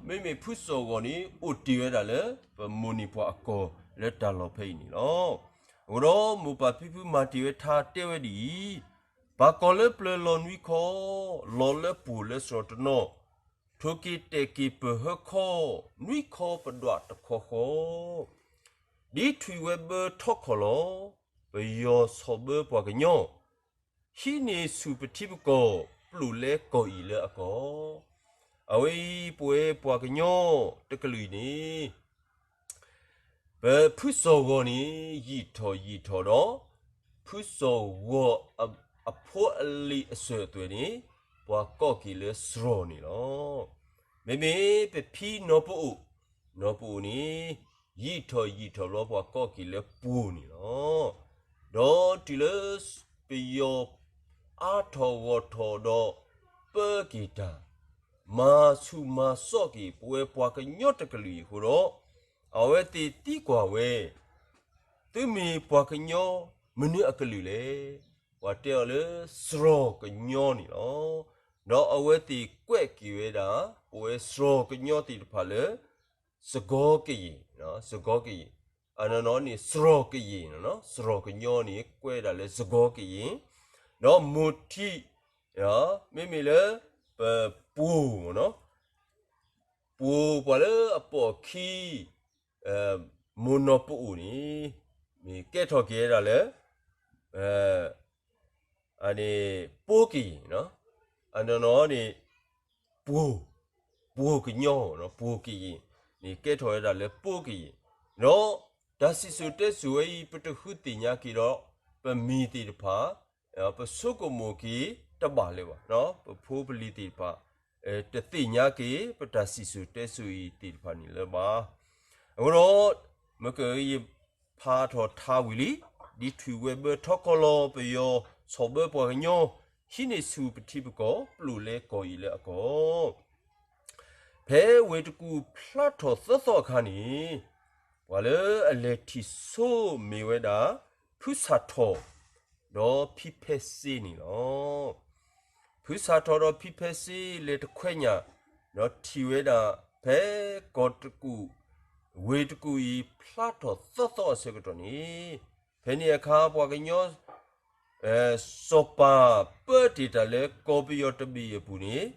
မ့မ့ၢ်ဖုစီၤဂီၤန့ၣ် အိၣ်တ့ၢ်ဝဲဒၣ်လၢ ပမိၢ်န့ၢ်ပှၤအကီၢ်လၢတၢ်လီၢ်ဖဲအံၤန့ၣ်လီၤ. အဃိဒီးမိၢ်ပၢ်ဖံဖုမၤတ့ၢ်ဝဲထါတဲဝဲဒ်အံၤ, ပၢ်ကီၢ်လၢပျၢၤလီၤနွံခီ, လီၤလၢပှိၢ်လၢစရီတနီၤ, ထိးက့ၤတဲာ်က့ၤပၢၢ်ဟၢခီ, နွံခီပဒွးတခီဃီ, ဒ်ထွံၣ်ဝဲဘၢထီခီၣ်လီၤ, ပယီၤဆီၣ်ဘၢပှၤကညီ, ဟံးန့ၢ်ဆူၣ်ပထံပကီၢ် ပျိာ်လဲကီၢ်အံၤလၢအကီၢ်. အဝဲအံၤပဝဲပှၤကညီတကလုာ်အံၤန့ၣ် ပဖုစီၤဂီၤန့ၣ် ယံာ်ထီၣ်ယံာ်ထီၣ်ဒီး ဖုစီၤဂီၤအဖိအလံၤအစၢၤအသွဲၣ်န့ၣ် ပှၤကိးက့ၤလၢစရီန့ၣ်လီၤ. မ့မ့ၢ်ပဖံနီၢ်ပအိၣ်, နီၢ်ပအိၣ်န့ၣ် ယံာ်ထီၣ်ယံာ်ထီၣ်ဘျီ ပှၤကိးက့ၤလၢပှိၢ်န့ၣ်လီၤ. ဒီးတုၤလၢ ပယီၤအါထီၣ်ဂီၢ်ထီၣ်ဒီး ပၢက့ၤတၢ် မၤဆူၣ်မၤစီၣ်က့ၤ ပဝဲပှၤကညီတကလုာ်အံၤအဃိဒီး အဝဲသ့ၣ်သံကွၢ်ဝဲ, သုမ့ၢ်ပှၤကညီမနုၤအကလုာ်လဲၣ်. ပှၤတဲအီၤလၢစရီကညီန့ၣ်လီၤ. ဒီးအဝဲသ့ၣ်ကွဲးက့ၤဝဲဒၣ် ပဝဲစရီကညီသ့ၣ်တဖၣ်လၢ စကီကယံၤ, စကီကယံၤ, အနီၢ်နီၢ်န့ၣ် စရီကယံၤ, စရီကညီန့ၣ် ကွဲးဒၣ်လၢစကီကယံၤ, ဒီးမိၢ်ထံး, မ့မ့ၢ်လၢ ပပှိၢ်, ပှိၢ်ပှၤလၢအပိာ်အခံ မိၢ်နီၢ်ပအိၣ်န့ၣ် မ့ၢ်ကဲထီၣ်က့ၤဝဲဒၣ်လၢ အန့ၣ် ပိကယံၤ, အနီၢ်နီၢ်န့ၣ် ပှိၢ်, ပှိၢ်ကညီ, ပှိၢ်ကယံၤန့ၣ် ကဲထီၣ်ဝဲဒၣ်လၢပိကယံၤ, ဒီးတၢ်စံၣ်စိၤတဲစိၤဝဲအံၤ ပတဃုသ့ၣ်ညါက့ၤဒီး ပမံၤသ့ၣ်တဖၣ် ပဆိကမိၣ်က့ၤတဘၣ်လၢၤဘၣ်, ပဖိပလံၤသ့ၣ်တဖၣ် တသ့ၣ်ညါက့ၤ ပတၢ်စံၣ်စိၤတဲစိၤအံၤသ့ၣ်တဖၣ်န့ၣ်လၢၤဘၣ်. အဃိဒီး မ့ၢ်ကယဖးထီၣ်ထါဝံၤလံ, ဒ်ထွံၣ်ဝဲဘၢထီခီၣ်လီၤ ပယီၤဆီၣ်ဘၢပှၤကညီ, ဟံးန့ၢ်ဆူၣ်ပထံပကီၢ် ပျိာ်လဲကီၢ်အံၤလၢအကီၢ် ဖဲဝ့ၢ်တကူၣ်ဖျါထီၣ်သၢသီအခါန့ၣ်, ပှၤလၢအလဲၤထံၣ်ဆိမ့ၢ်ဝဲဒၣ် ဖုဆၣ်ထီၣ်, ဒီးဖံဖဲစ့န့ၣ်လီၤ. ဖုဆၣ်ထီၣ်ဒီးဖံဖဲစ့လဲၤတခွဲညၣ်, ဒီးထံၣ်ဝဲဒၣ်ဖဲကီၢ်တကူၣ်, ဝ့ၢ်တကူၣ်အံၤဖျါထီၣ်သၢသီအဆၢကတီၢ်န့ၣ်, ဖဲန့ၣ်အခါပှၤကညီ စီၤပၤပၢတ့ၢ်တၢ်လၢကီၢ်ပယီၤတဘ့ၣ်အပူၤန့ၣ်,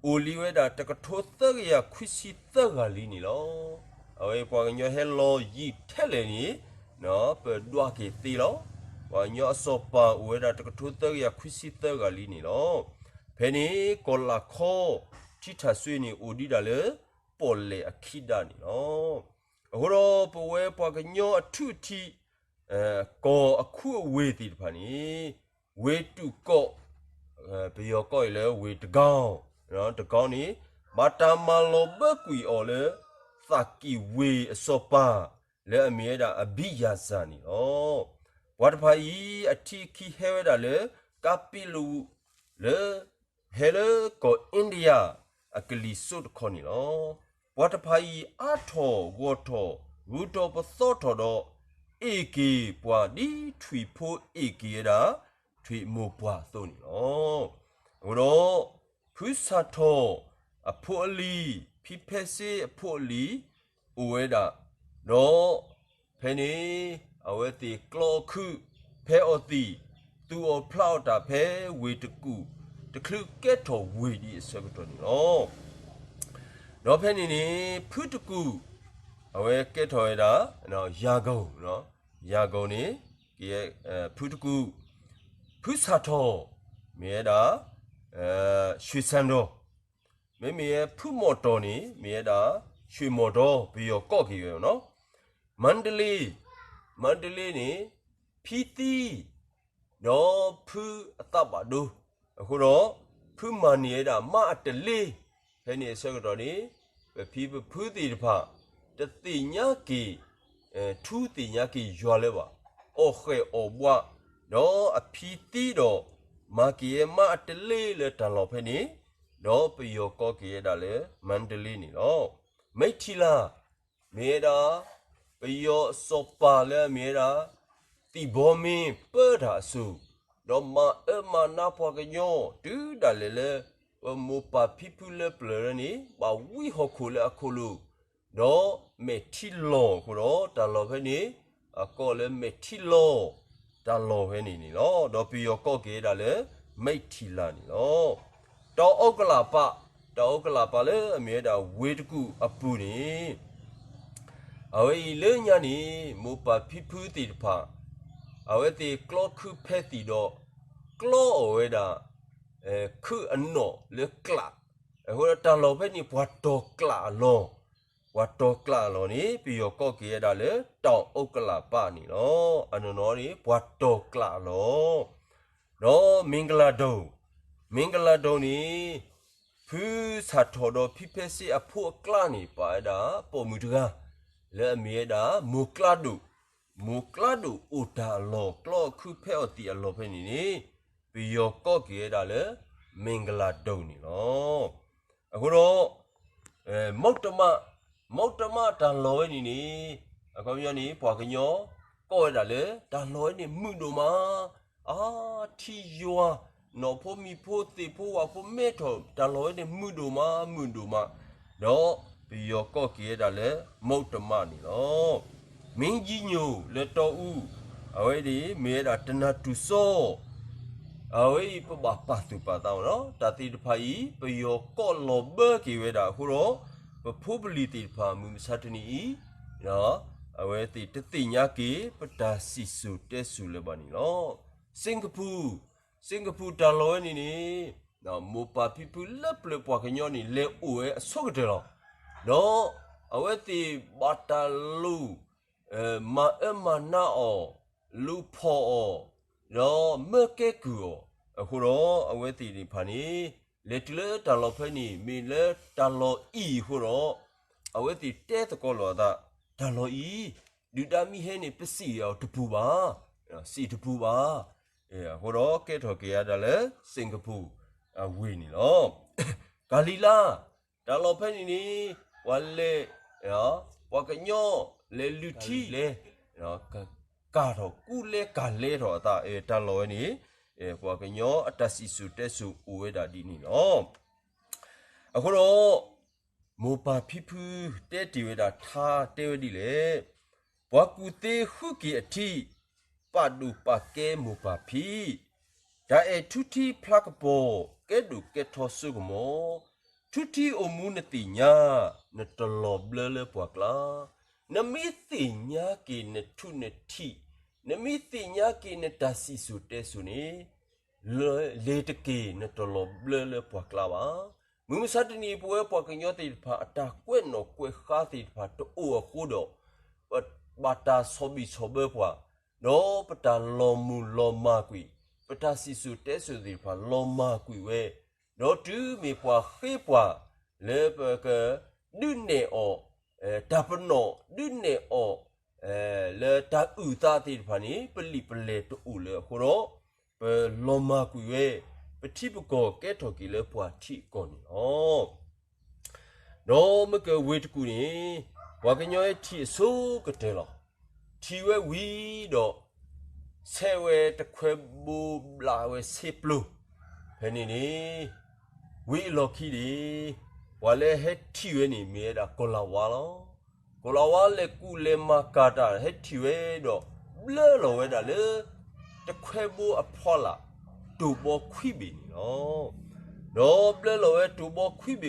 အိၣ်လံဝဲဒၣ်တကထိသၢကယၤခွံဆံသၢဂၤလံန့ၣ်လီၤ. အဝဲပှၤကညီဟဲလီၤယံာ်ထဲလဲၣ်န့ၣ်, ပဒွးက့ၤသ့လီၤ. ပှၤကညီအစီၤပၤအိၣ်ဝဲဒၣ်တကထိသၢကယၤခွံဆံသၢဂၤလံန့ၣ်လီၤ. ဖဲန့ၣ်ကီၢ်လၢ်ခီ ထံထၣ်စွ့န့ၣ်အိၣ်ဒံးဒၣ်လၢ ပီၣ်လဲၣ်အခံဒၣ်န့ၣ်လီၤ. အဃိဒီးပဝဲပှၤကညီအထူအထံး ကီၢ်အခူအဝ့ၢ်သ့ၣ်တဖၣ်န့ၣ်, ဝ့ၢ်တူၢ်ကီၢ်, ပယီၤကိးအံၤလၢဝ့ၢ်တကီ, တကီန့ၣ် ဘၣ်တၢ်မၤလီၤဘၢကွံာ်အီၤလၢ သးကံၢ်ဝ့ၢ်အစီၤပၤ လၢအမ့ၢ်ဝဲဒၣ်အဘံယၤစၢ်န့ၣ်လီၤ. ပှၤတဖၣ်အံၤအထံအခံဟဲဝဲဒၣ်လၢ ကးပ့းလူး လၢ ဟဲလၢကီၢ်အ့ဒံယၤ အကလံၤစိးတခီန့ၣ်လီၤ. ပှၤတဖၣ်အံၤအါထီၣ်ဂီၢ်ထီၣ် ဂုၤထီၣ်ပသီထီၣ်ဒီး အ့ၣ်က့ၤပှၤဒ်ထွံၣ်ဖိအ့ၣ်က့ၤဝဲဒၣ် ထွံၣ်မိၢ်ပှၢ်အသိးန့ၣ်လီၤ. အဃိဒီး ဖုဆၣ်ထီၣ်အဖိအလံၤ, ဖံဖဲစ့အဖိအလံၤ အိၣ်ဝဲဒၣ်, ဒီး ဖဲန့ၣ် အဝဲသ့ၣ်ကျီအခုး ဖဲအီၤသံၣ်, သူၣ်အီၣ်ဖျးအီၣ်တၢ်ဖဲဝ့ၢ်တကူၣ် တချုးကဲထီၣ်ဝ့ၢ်ဒံးအဆၢကတီၢ်န့ၣ်လီၤ. ဒီးဖဲန့ၣ်န့ၣ် ဖုတကူၣ် အဝဲကဲထီၣ်ဝဲဒၣ် ယၤကိာ်, ယၤကိာ်န့ၣ် က ဖုတကူၣ်, ဖုဆၣ်ထီၣ် မ့ၢ်ဝဲဒၣ် ရွှေစံဒီး, မ့မ့ၢ်ဝဲဖုမီၢ်တီၢ်န့ၣ် မ့ၢ်ဝဲဒၣ် ရွှေမော်တော် ပယီၤကိးက့ၤဝဲနီၤ. မန္တလေး, မန္တလေးန့ၣ် ဖံသံ ဒီးဖုအသးဘၣ်ဒိ, အဃိဒီး ဖုမၤန့ၢ်ဝဲဒၣ်မါအတလ့, ဖဲန့ၣ်အဆၢကတီၢ်န့ၣ် ပဖံပဖုသ့ၣ်တဖၣ် တသ့ၣ်ညါက့ၤ ထူသ့ၣ်ညါက့ၤယွၤလၢၤဘၣ်, အီၣ်ဃဲၣ်အီၣ်ဘှး, ဒီးအဖံသံဒီး မၤက့ၤဝဲမါအတလ့လၢတၢ်လီၢ်ဖဲန့ၣ်, ဒီးပယီၤကိးက့ၤဝဲဒၣ်လၢ မန္တလေးန့ၣ်လီၤ. မိထ္ထီလာ မ့ၢ်ဝဲဒၣ် ပယီၤစီၤပၤလၢအမ့ၢ်ဝဲဒၣ် သံၣ်ဘီမ့ၢ်ပၢတၢ်အစိၤ, ဒီးမၤအၢမၤနးပှၤကညီ တုၤဒၣ်လဲာ်လၢ ပမိၢ်ပၢ်ဖံဖုလၢပျၢၤလၢန့ၣ် ဘၣ်ဝံဟီၣ်ခိၣ်လၢအခိၣ်လိၤ, ဒီးမဲာ်ထံလီၢ်အဃိဒီး တၢ်လီၢ်ဖဲန့ၣ် အကိးလၢမဲာ်ထံလီၢ် တၢ်လီၢ်ဖဲန့ၣ်န့ၣ်လီၤ. ဒီးပယီၤကိးက့ၤဝဲဒၣ်လၢ မိထ္ထီလာန့ၣ်လီၤ. တၢ်အိၣ်ကလးပး, တၢ်အိၣ်ကလးပးလၢအမ့ၢ်ဝဲဒၣ်ဝ့ၢ်တကူၣ်အပူၤန့ၣ် အဝဲအံၤလၢညါန့ၣ် မိၢ်ပၢ်ဖံဖုသ့ၣ်တဖၣ် အဝဲသ့ၣ်ကျီခုဖဲသံၣ်ဒီး ကျီအီၣ်ဝဲဒၣ် ခုအနီၣ်လၢကျး, အဃိဒီးတၢ်လီၢ်ဖဲန့ၣ် ပှၤတီၢ်ကျးအလီၢ်, ပှၤတီၢ်ကျးအလီၢ်န့ၣ် ပယီၤကိးက့ၤဝဲဒၣ်လၢ တၢ်အိၣ်ကလးပးန့ၣ်လီၤ. အနီၢ်နီၢ်န့ၣ် ပှၤတီၢ်ကျးအလီၢ် ဒီးမ့ၢ်ကလၤဒိၣ်, မ့ၢ်ကလၤဒိၣ်န့ၣ် ဖုစၢ်ထီၣ်ဒီးဖံဖဲစ့အဖိအကျါန့ၣ် ပာ်ဝဲဒၣ်ပိာ်မုၣ်တဂၤ လၢအမ့ၢ်ဝဲဒၣ် မိၢ်ကျါဒိၣ်, မိၢ်ကျါဒိၣ်အိၣ်တၢ်အလီၢ် ကျီခုဖဲအီၣ်သံၣ်အလီၢ်ဖဲန့ၣ်န့ၣ် ပယီၤကိးက့ၤဝဲဒၣ်လၢ မ့ၢ်ကလၤဒိၣ်န့ၣ်လီၤ. အဃိဒီး မုတ်တမ, မုတ်တမတၢ်လီၢ်ဝဲန့ၣ်န့ၣ် အခီပညီန့ၣ် ပှၤကညီ ကိးဝဲဒၣ်လၢ တၢ်လီၢ်ဝဲန့ၣ်မုာ်ဒိၣ်မး, အါ ထံယွၤ နီၢ်ဖိမံၤဖိသ့ၣ်ဖိဝၣ်ဖိမဲထီၣ် တၢ်လီၢ်ဝဲန့ၣ်မုာ်ဒိၣ်မး မုာ်ဒိၣ်မး, ဒီးပယီၤကိးက့ၤဝဲဒၣ်လၢ မုတ်တမန့ၣ်လီၤ. မ့ၢ်ယံညိၣ်လၢတီအူ အဝဲန့ၣ်မ့ၢ်ဝဲဒၣ်တနၤတူၢ်စီ အဝဲအံၤပဘၣ်ပာ်သူၣ်ပာ်သးအီၤလီၤ. တၢ်သ့ၣ်တဖၣ်အံၤ ပယီၤကိးလီၤဘၢက့ၤဝဲဒၣ်အဃိဒီး ပဖိပလံၤသ့ၣ်တဖၣ် မုၢ်မဆါတနံၤအံၤ အဝဲသ့ၣ်တသ့ၣ်ညါက့ၤ ပတၢ်စံၣ်စိၤတဲစိၤလၢၤဘၣ်န့ၣ်လီၤ. စ့ၣ်ကပူၤ, စ့ၣ်ကပူၤတၢ်လီၢ်ဝဲန့ၣ်န့ၣ် မိၢ်ပၢ်ဖံဖုလၢပျၢၤပှၤကညီန့ၣ် လဲၤအိၣ်ဝဲအဆိကတၢၢ်လီၤ. ဒီးအဝဲသ့ၣ်ဘၣ်တၢ်လူၤ မၤအၢမၤနးအီၤ, လူၤဖီၣ်အီၤ, ဒီးမၢကဲကုၢ်အီၤ, အဃိဒီးအဝဲသ့ၣ်သ့ၣ်တဖၣ်န့ၣ် လဲၤတုၤလၢတၢ်လီၢ်ဖဲန့ၣ် မ့ၢ်လၢတၢ်လီၢ်အံၤအဃိဒီး အဝဲသ့ၣ်တဲသကိးလိာ်အသး, တၢ်လီၢ်အံၤ ဒုၣ်ဒါမ့ၢ်ဟဲန့ၣ် ပစံၣ်အီၤတပူၤဘၣ်, စံၣ်တပူၤဘၣ်. အဃိဒီးကဲထီၣ်က့ၤအါဒၣ်လၢ စ့ၣ်ကပူၤအဝ့ၢ်န့ၣ်လီၤ. ကၤလံၤလါ တၢ်လီၢ်ဖဲန့ၣ်န့ၣ် ပှၤလဲၤ ပှၤကညီလဲၤလုၢ်ထံလဲၤ ကၤထီၣ်ကူလဲၤကၤလဲထီၣ်အသး တၢ်လီၢ်ဝဲန့ၣ် ပှၤကညီအတၢ်စံၣ်စိၤတဲစိၤအိၣ်ဝဲဒၣ်ဒ်န့ၣ်လီၤ. အဃိဒီး မိၢ်ပၢ်ဖံဖုတဲတ့ၢ်ဝဲဒၣ်ထါတဲဝဲဒ်လဲၣ်, ပှၤကူၣ်သ့ဃုက့ၤအထံး, ပာ်ဒိၣ်ပာ်ကဲမိၢ်ပၢ်ဖံ, တၢ်အဲၣ်ထူထံဖျါကပီၤ, ကဲဒိၣ်ကဲထီစိကမီၤ, ထူထံအိၣ်မူနသ့ၣ်ညါ, နတလီၤဘျၢလၢပှၤကျါ, နမ့ၢ်သ့ၣ်ညါက့ၤနထူနထံး, နမ့ၢ်သ့ၣ်ညါက့ၤနတၢ်စံၣ်စိၤတဲစိၤန့ၣ် လ့ၤတက့ၢ် နတလီၤဘျၢလၢပှၤကျါဘၣ်. မုၢ်မဆါတနံၤ ပဝဲပှၤကညီသ့ၣ်တဖၣ် အတၢ်ကွဲးနီၣ်ကွဲးဃါသ့ၣ်တဖၣ်တအိၣ်အဃိဒီး ပဘၣ်တၢ်ဆီၣ်ဘံၣ်ဆီၣ်ဘၢပှၤ, ဒီးပတၢ်လီၤမုၢ်လီၤမၢ်ကွံာ်, ပတၢ်စံၣ်စိၤတဲစိၤသ့ၣ်တဖၣ်လီၤမၢ်ကွံာ်ဝဲ, ဒီးတုၤမ့ၢ်ပှၤဃ့ပှၤလၢပကဒုးနဲၣ်အီၤ တၢ်ပနီၣ်ဒုးနဲၣ်အီၤ လၢတၢ်အုၣ်သးသ့ၣ်တဖၣ်န့ၣ် ပလံာ်ပလဲၢ်တအိၣ်လၢၤအဃိဒီး ပလီၤမၢ်ကွံာ်ဝဲ, ပထံပကီၢ်ကဲထီၣ်က့ၤလၢပှၤထံအကီၢ်န့ၣ်လီၤ. ဒီးမ့ၢ်ကဝ့ၢ်တကူၣ်န့ၣ် ပှၤကညီဟဲထံၣ်အဆိကတၢၢ်လီၤ. ထံၣ်ဝဲဝံၤဒီး ဆဲးဝဲတခွဲဘိဘျးဝဲဆ့ပျိ, ဖဲန့ၣ်န့ၣ် ဝံၤအလီၢ်ခံန့ၣ် ပှၤလၢဟဲထံၣ်ဝဲန့ၣ်မ့ၢ်ဝဲဒၣ်ကီၤလၤဝါလီၤ. ကီၤလၤဝါလဲၤကူၣ်လဲၤမၤကၤတၢ် ဟဲထံၣ်ဝဲဒီး ဘျၢလီၤဝဲဒၣ်လၢ တခွဲဘိအဖီလာ် တိၢ်ဘီခွံဘ့ၣ်န့ၣ်လီၤ. ဒီးဘျၢလီၤဝဲတိၢ်ဘီခွံဘ့ၣ်ဝံၤဒီး ပ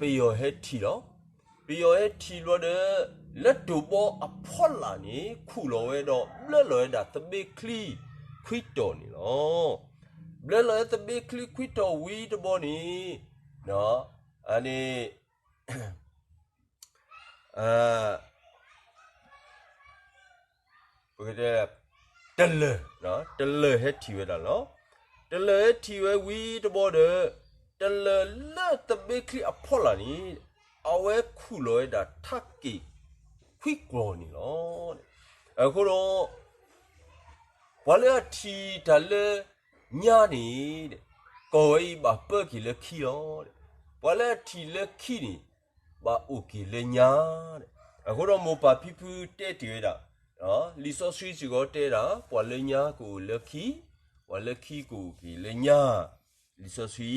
ယီၤဟဲထံၣ်လီၤ. ပယီၤဟဲထံၣ်ဘျီဒီး လၢတိၢ်ဘီအဖီလာ်န့ၣ် ခူၣ်လီၤဝဲဒီး ဘျၢလီၤဝဲဒၣ်သဘ့ချံခွံတီၤန့ၣ်လီၤ. ဘျၢလီၤဝဲသဘ့ၣ်ချံခွံတီၤဝံၤတဘျီန့ၣ်, အန့ၣ် ပကတဲ တလၢၢ်, တလၢၢ်ဟဲထံၣ်ဝဲဒၣ်လီၤ. တလၢၢ်ဟဲထံၣ်ဝဲဝံၤတဘျီဒီး, တလၢၢ်လၢသဘ့ၣ်ချံအဖီလာ်န့ၣ်, အဝဲခူၣ်လီၤဝဲဒၣ်ထးက့ၢ်ခွံကျီၤန့ၣ်လီၤ. အဃိဒီး ပှၤလၢအထံၣ်တၢ်လၢညါန့ၣ်, ကီၢ်ဝဲအံၤဘၣ်ပၢက့ၤလၢခံလီၤ. ပှၤလၢအထံၣ်လၢခံန့ၣ်, ဘၣ်အိၣ်က့ၤလၢညါ. အဃိဒီးမိၢ်ပၢ်ဖံဖုတဲတ့ၢ်ဝဲဒၣ်, လံာ်စီဆှံစ့ၢ်ကီးတဲဒၣ် ပှၤလၢညါကအိၣ်လၢခံ, ပှၤလၢခံကအိၣ်က့ၤလၢညါ, လံာ်စီ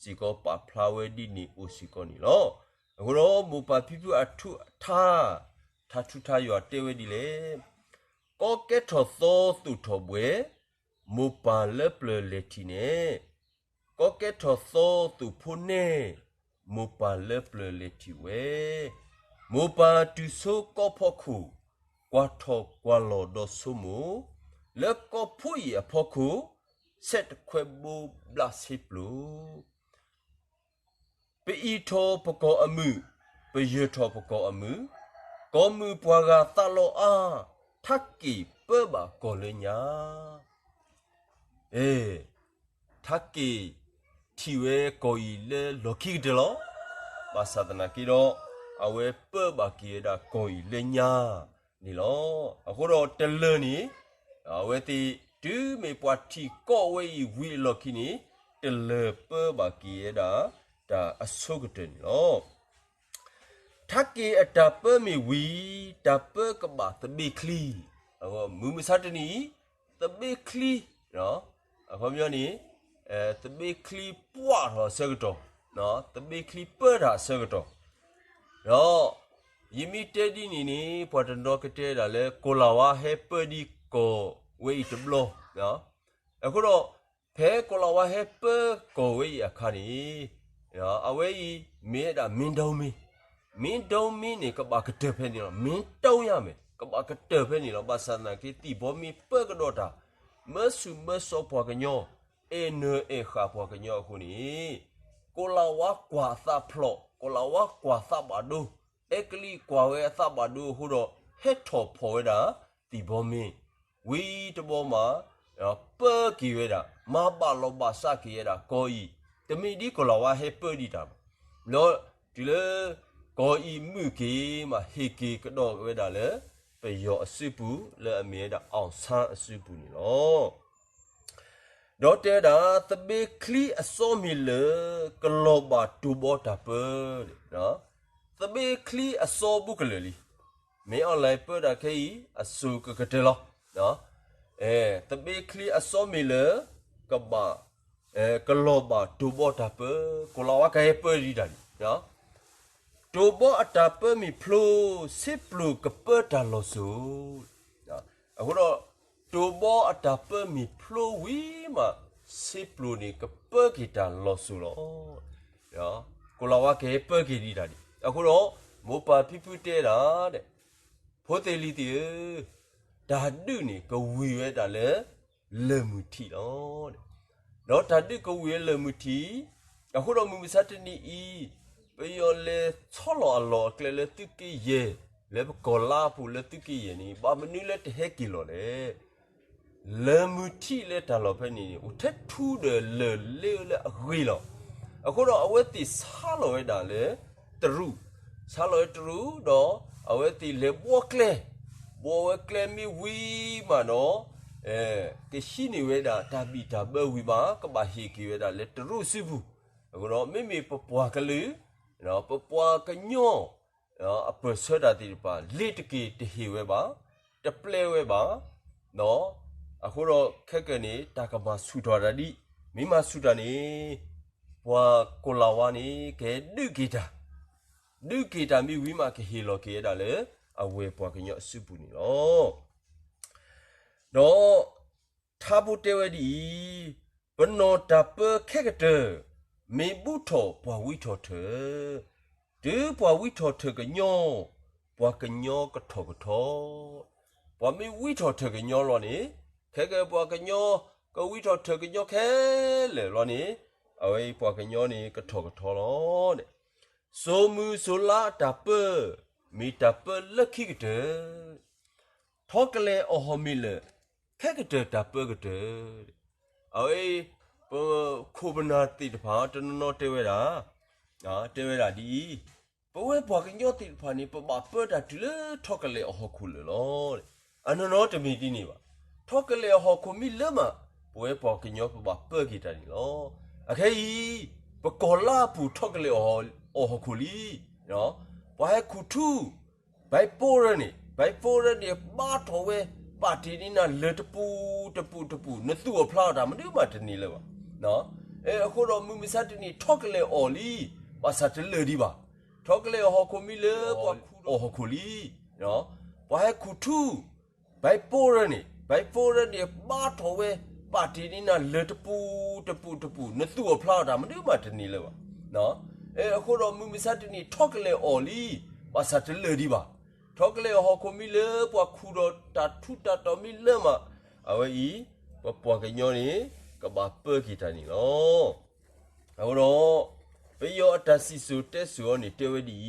ဆှံစ့ၢ်ကီးပာ်ဖျါဝဲဒ်န့ၣ်အိၣ်စ့ၢ်ကီးန့ၣ်လီၤ. အဃိဒီးမိၢ်ပၢ်ဖံဖုအထူးအထါ, ထါထူးထါယွၤတဲဝဲဒ်လဲၣ်. ကီကဲထီၣ်သီသိၣ်ထီၣ်ဘှဲ, မိၢ်ပၢ်လၢပျၢၤလဲၤထံၣ်နဲၣ်, ကီကဲထီၣ်သီသိၣ်ဖိနဲၣ်, မိၢ်ပၢ်လၢပျၢၤလဲၤထံၣ်ဝဲ, မိၢ်ပၢ်တုၤဆိကီၢ်ဖီခိၣ်, ကွၢ်ထီၣ်ကွၢ်လီၤဒီးဆိမိၣ်, လၢကီၢ်ဖိအံၤအဖီခိၣ်, ဆဲးတခွဲဘိဘျးဆ့ပျိၤ ပအံးထီၣ်ပကီၢ်အမုာ်, ပယၢၤထီၣ်ပကီၢ်အမုာ်, ကီၢ်မုာ်ပှၤဂၤသးလီၤအါ, ထးက့ၢ်ပၢဘၣ်ကီၢ်လၢညါ. အဲ, ထးက့ၢ်ထံၣ်ဝဲကီၢ်အံၤလၢလီၢ်ခံကတၢၢ်လီၤ. ဘၣ်ဆၣ်သနာ်က့ဒီး, အဝဲပၢဘၣ်က့ၤဝဲဒၣ်ကီၢ်အံၤလၢညါန့ၣ်လီၤ. အဃိဒီးတလၢၢ်န့ၣ်, အဝဲသ့ၣ်တုၤမ့ၢ်ပှၤထံၣ်ကီၢ်ဝဲအံၤဝံၤအလီၢ်ခံန့ၣ်, တလၢၢ်ပၢဘၣ်က့ၤဝဲဒၣ်တၢ်အဆိကတၢၢ်န့ၣ်လီၤ. ထးက့ၢ်အတၢ်ပၢမ့ၢ်ဝံၤ, တၢ်ပၢကဘၣ်သဘ့ၣ်ချံ, မုၢ်မဆါတနံၤအံၤ, သဘ့ၣ်ချံ, အခီပညီန့ၣ်, သဘ့ၣ်ချံပှၢ်ထီၣ်အဆၢကတီၢ်, သဘ့ၣ်ချံပၢတၢ်အဆၢကတီၢ်, ဒီးယမ့ၢ်တဲဒ်န့ၣ်န့ၣ် ပှၤတနီၤကတဲဒၣ်လၢ ကိၤလၤဝါဟဲပၢဒံးကီၢ်ဝဲအံၤတဘျီ, အဃိဒီး ဖဲကိၤလၤဝါဟဲပၢကီၢ်ဝဲအံၤအခါန့ၣ်, အဝဲအံၤမ့ၢ်ဝဲဒၣ်မ့ၣ်ဒိမ့ၣ်, မ့ၣ်ဒိမ့ၣ်န့ၣ် ကဘၣ်ကတၢၢ်ဖဲန့ၣ်လီၤ. မ့ၣ်ဒိမ့ၣ် ကဘၣ်ကတၢၢ်ဖဲန့ၣ်လီၤ. ဘၣ်ဆၣ်သနာ်က့ သံၣ်ဘီမ့ၣ်ပၢကဒီးတၢ်, မၢဆူၣ်မၢစိးပှၤကညီ, အဲၣ်နၢၤအဲၣ်ဃာ်ပှၤကညီအဃိန့ၣ်, ကိၤလၤဝါကွၢ်အသးဖျိး, ကိၤလၤဝါကွၢ်သးဘၣ်ဒိ, အဲကလံးကွၢ်ဝဲအသးဘၣ်ဒိအဃိဒီး, ဟဲထီၣ်ဖီၣ်ဝဲဒၣ်သံၣ်ဘီမ့ၣ်, ဝံၤတဘျီမး ပၢက့ၤဝဲဒၣ်, မၤဘၣ်လီၤဘၣ်စးက့ၤဝဲဒၣ်ကီၢ်အံၤ, တမ့ၢ်ဒ်ကိၤလၤဝါဟဲပၢဒံးတၢ်ဘၣ်. ဒီးတုၤလၢကီၢ်အံၤမုာ်က့ၤမး ဟ့ၣ်က့ၤကဒီးဝဲဒၣ်လၢ ပယီၤအစုပူၤ လၢအမ့ၢ်ဝဲဒၣ် အောင်ဆန်း အစုပူၤန့ၣ်လီၤ. ဒီးတဲဝဲဒၣ် သဘ့ၣ်ချံအစီမ့ၢ်လၢာ် ကလီၤဘၣ်တိၢ်ဘီတၢ်ပၢ, သဘ့ၣ်ချံအစီဘူးကလၢာ်လံ. မ့ၢ် online ပၢတၢ်ခဲအံၤ အစိၤကကတၢၢ်လီၤ. သဘ့ၣ်ချံအစီမ့ၢ်လၢာ် ကဘၣ်, ကလီၤဘၣ်တိၢ်ဘီတၢ်ပၢ, ကိၤလၤဝါကဟဲပၢဒံးတၢ်လံ. တိၢ်ဘီအတၢ်ပၢမ့ၢ်ဖျိ, ဆ့ပျိၢ်ကပၢတၢ်လီၤစိၤ. အဃိဒီး တိၢ်ဘီအတၢ်ပၢမ့ၢ်ဖျိဝံၤမး, ဆ့ပျိၢ်န့ၣ်ကပၢက့ၤတၢ်လီၤစိၤလီၤ. ကိၤလၤဝါကဟဲပၢက့ၤဒံးတၢ်လံ. အဃိဒီး မိၢ်ပၢ်ဖံဖုတဲဒၣ်, ဖိသ့ၣ်လံၤသ့ၣ်ဧၢ, တၢ်ဒုးန့ၣ်ကဝံၤဝဲဒၣ်လၢ လၢၢ်မုၢ်ထံးလီၤ. ဒီးတၢ်ဒုးကဝံၤဝဲလၢၢ်မုၢ်ထံး, အဃိဒီးမုၢ်မဆါတနံၤအံၤ, ပယီၤလဲၤဆီလီၤအလီၢ်အကျဲလၢသုးက့ယဲၢ်, လၢပကီၢ်လါပူၤလၢသုးက့ယဲၢ်န့ၣ် ဘၣ်မနုၤလၢတဟဲက့ၤလီၤလဲၣ်. လၢၢ်မုၢ်ထံးလၢတၢ်လီၢ်ဖဲန့ၣ်န့ၣ် အိၣ်ထဲထူဒီးလၢၢ်လ့လၢအဂ့ၤလီၤ. အဃိဒီးအဝဲသ့ၣ်ဆါလီၤဝဲဒၣ်လၢတရူး, ဆါလီၤဝဲတရူးဒီး အဝဲသ့ၣ်လဲၤဘှီကျဲ, ဘှီဝဲကျဲမ့ၢ်ဝံၤမးဒီး ကဟံးန့ၢ်ဝဲဒၣ်တၢ်ဘံၣ်တၢ်ဘၢဝံၤမး ကဘၣ်ဟ့ၣ်က့ၤဝဲဒၣ်လၢတရူးစုပူၤ. အဃိဒီးမ့မ့ၢ်ပပှၤကလုာ်, ပပှၤကညီ အပၢၢ်ဆၢတၢ်သ့ၣ်တဖၣ် လ့ၤတက့ၤတဟ့ၣ်ဝဲဘၣ်, တပျဲဝဲဘၣ်, ဒီး အဃိဒီးခဲကနံၣ်န့ၣ် တၢ်ကမၤဆူၣ်ထီၣ်တၢ်ဒ်, မ့ၢ်မၤဆူၣ်တၢ်န့ၣ် ပှၤကိၤလၤဝါန့ၣ် ကဟဲဒုးက့ၤတၢ်, ဒုးက့ၤတၢ်မ့ၢ်ဝံၤမး ကဟ့ၣ်လီၤက့ၤဝဲဒၣ်လၢ အဝဲပှၤကညီအစုပူၤန့ၣ်လီၤ. ဒီး ထါဖိတဲဝဲဒ်အံၤ, ပနီၢ်တၢ်ပၢခဲကတၢၢ်, မ့ၢ်ဘူးထီၣ်ပှၤဝံထီၣ်ထၢၣ်, တုၤပှၤဝံထီၣ်ထၢၣ်ကညီ, ပှၤကညီကထီၣ်ကထီ, ပှၤမ့ၢ်ဝံထီၣ်ထၢၣ်ကညီလီၤန့ၣ်, ခဲကနံၣ်ပှၤကညီ ကဝံထီၣ်ထၢၣ်ကညီခဲလၢာ်လီၤန့ၣ်, အဝဲအံၤပှၤကညီန့ၣ် ကထီၣ်ကထီလီၤ. စိၤမုၢ်စိၤလါအတၢ်ပၢ, မ့ၢ်တၢ်ပၢလၢခံကတၢၢ်, ထီကလဲာ်အီၣ်ဟီၣ်မ့ၢ်လၢာ်, ခဲကတၢၢ်တၢ်ပၢကတၢၢ်. အဝဲအံၤ ပခိၣ်ပနၢ်သ့ၣ်တဖၣ် တနီၤနီၤတဲဝဲဒၣ်, တဲဝဲဒၣ်ဒ်အံၤ, ပဝဲပှၤကညီသ့ၣ်တဖၣ်န့ၣ် ပဘၣ်ပၢတၢ်တုၤလၢထီကလဲာ်အဟီၣ်ခိၣ်လၢာ်လီၤ. အနီၢ်နီၢ်တမ့ၢ်ဒ်န့ၣ်ဘၣ်. ထီကလဲာ်အဟီၣ်ခိၣ်မ့ၢ်လၢာ်မး, ပဝဲပှၤကညီပဘၣ်ပၢက့ၤတၢ်န့ၣ်လီၤ. အခဲအံၤ ပကီၢ်လါအပူၤထီကလဲာ်အဟီၣ်ခိၣ်လံ, ပှၤဟဲခူၣ်ထူ, ဘဲပိရၢန့ၣ်, ဘဲပိရၢန့ၣ် ဘါထီၣ်ဝဲ, ပာ်တ့ၢ်န့ၢ်နၤလၢာ်တပူၤတပူၤတပူၤ, နသူၣ်အီၣ်ဖျးအီၣ်တၢ်မနုၤမးတန့ၢ်လၢၤဘၣ်. အဃိဒီးမုၢ်မဆါတနံၤ ထီကလဲာ်အီၣ်လံ, ဘၣ်ဆၣ်တလၢာ်ဒံးဘၣ်. ထီကလဲာ်အဟီၣ်ခိၣ်မ့ၢ်လၢပှၤခူၣ်အဟီၣ်ခိၣ်လံ, ပှၤဟဲခူၣ်ထူ, ဘဲပိရၢန့ၣ်, ဘဲပိရၢန့ၣ် ဘါထီၣ်ဝဲ, ပာ်တ့ၢ်န့ၢ်နၤလၢာ်တပူၤတပူၤတပူၤ, နသူၣ်အီၣ်ဖျးအီၣ်တၢ်မနုၤမးတန့ၢ်လၢၤဘၣ်. အဃိဒီးမုၢ်မဆါတနံၤ ထီကလဲာ်အီၣ်လံ, ဘၣ်ဆၣ်တလၢာ်ဒံးဘၣ်. ထီကလဲာ်အဟီၣ်ခိၣ်မ့ၢ်လၢပှၤခူၣ်ဒီးတၢ်ထူးတၢ်တီၤမ့ၢ်လၢာ်မး, အဝဲအံၤ ပပှၤကညီန့ၣ် ကဘၣ်ပၢက့ၤတၢ်န့ၣ်လီၤ. အဃိဒီး ပယီၤအတၢ်စံၣ်စိၤတဲစိၤအီၤန့ၣ် တဲဝဲဒ်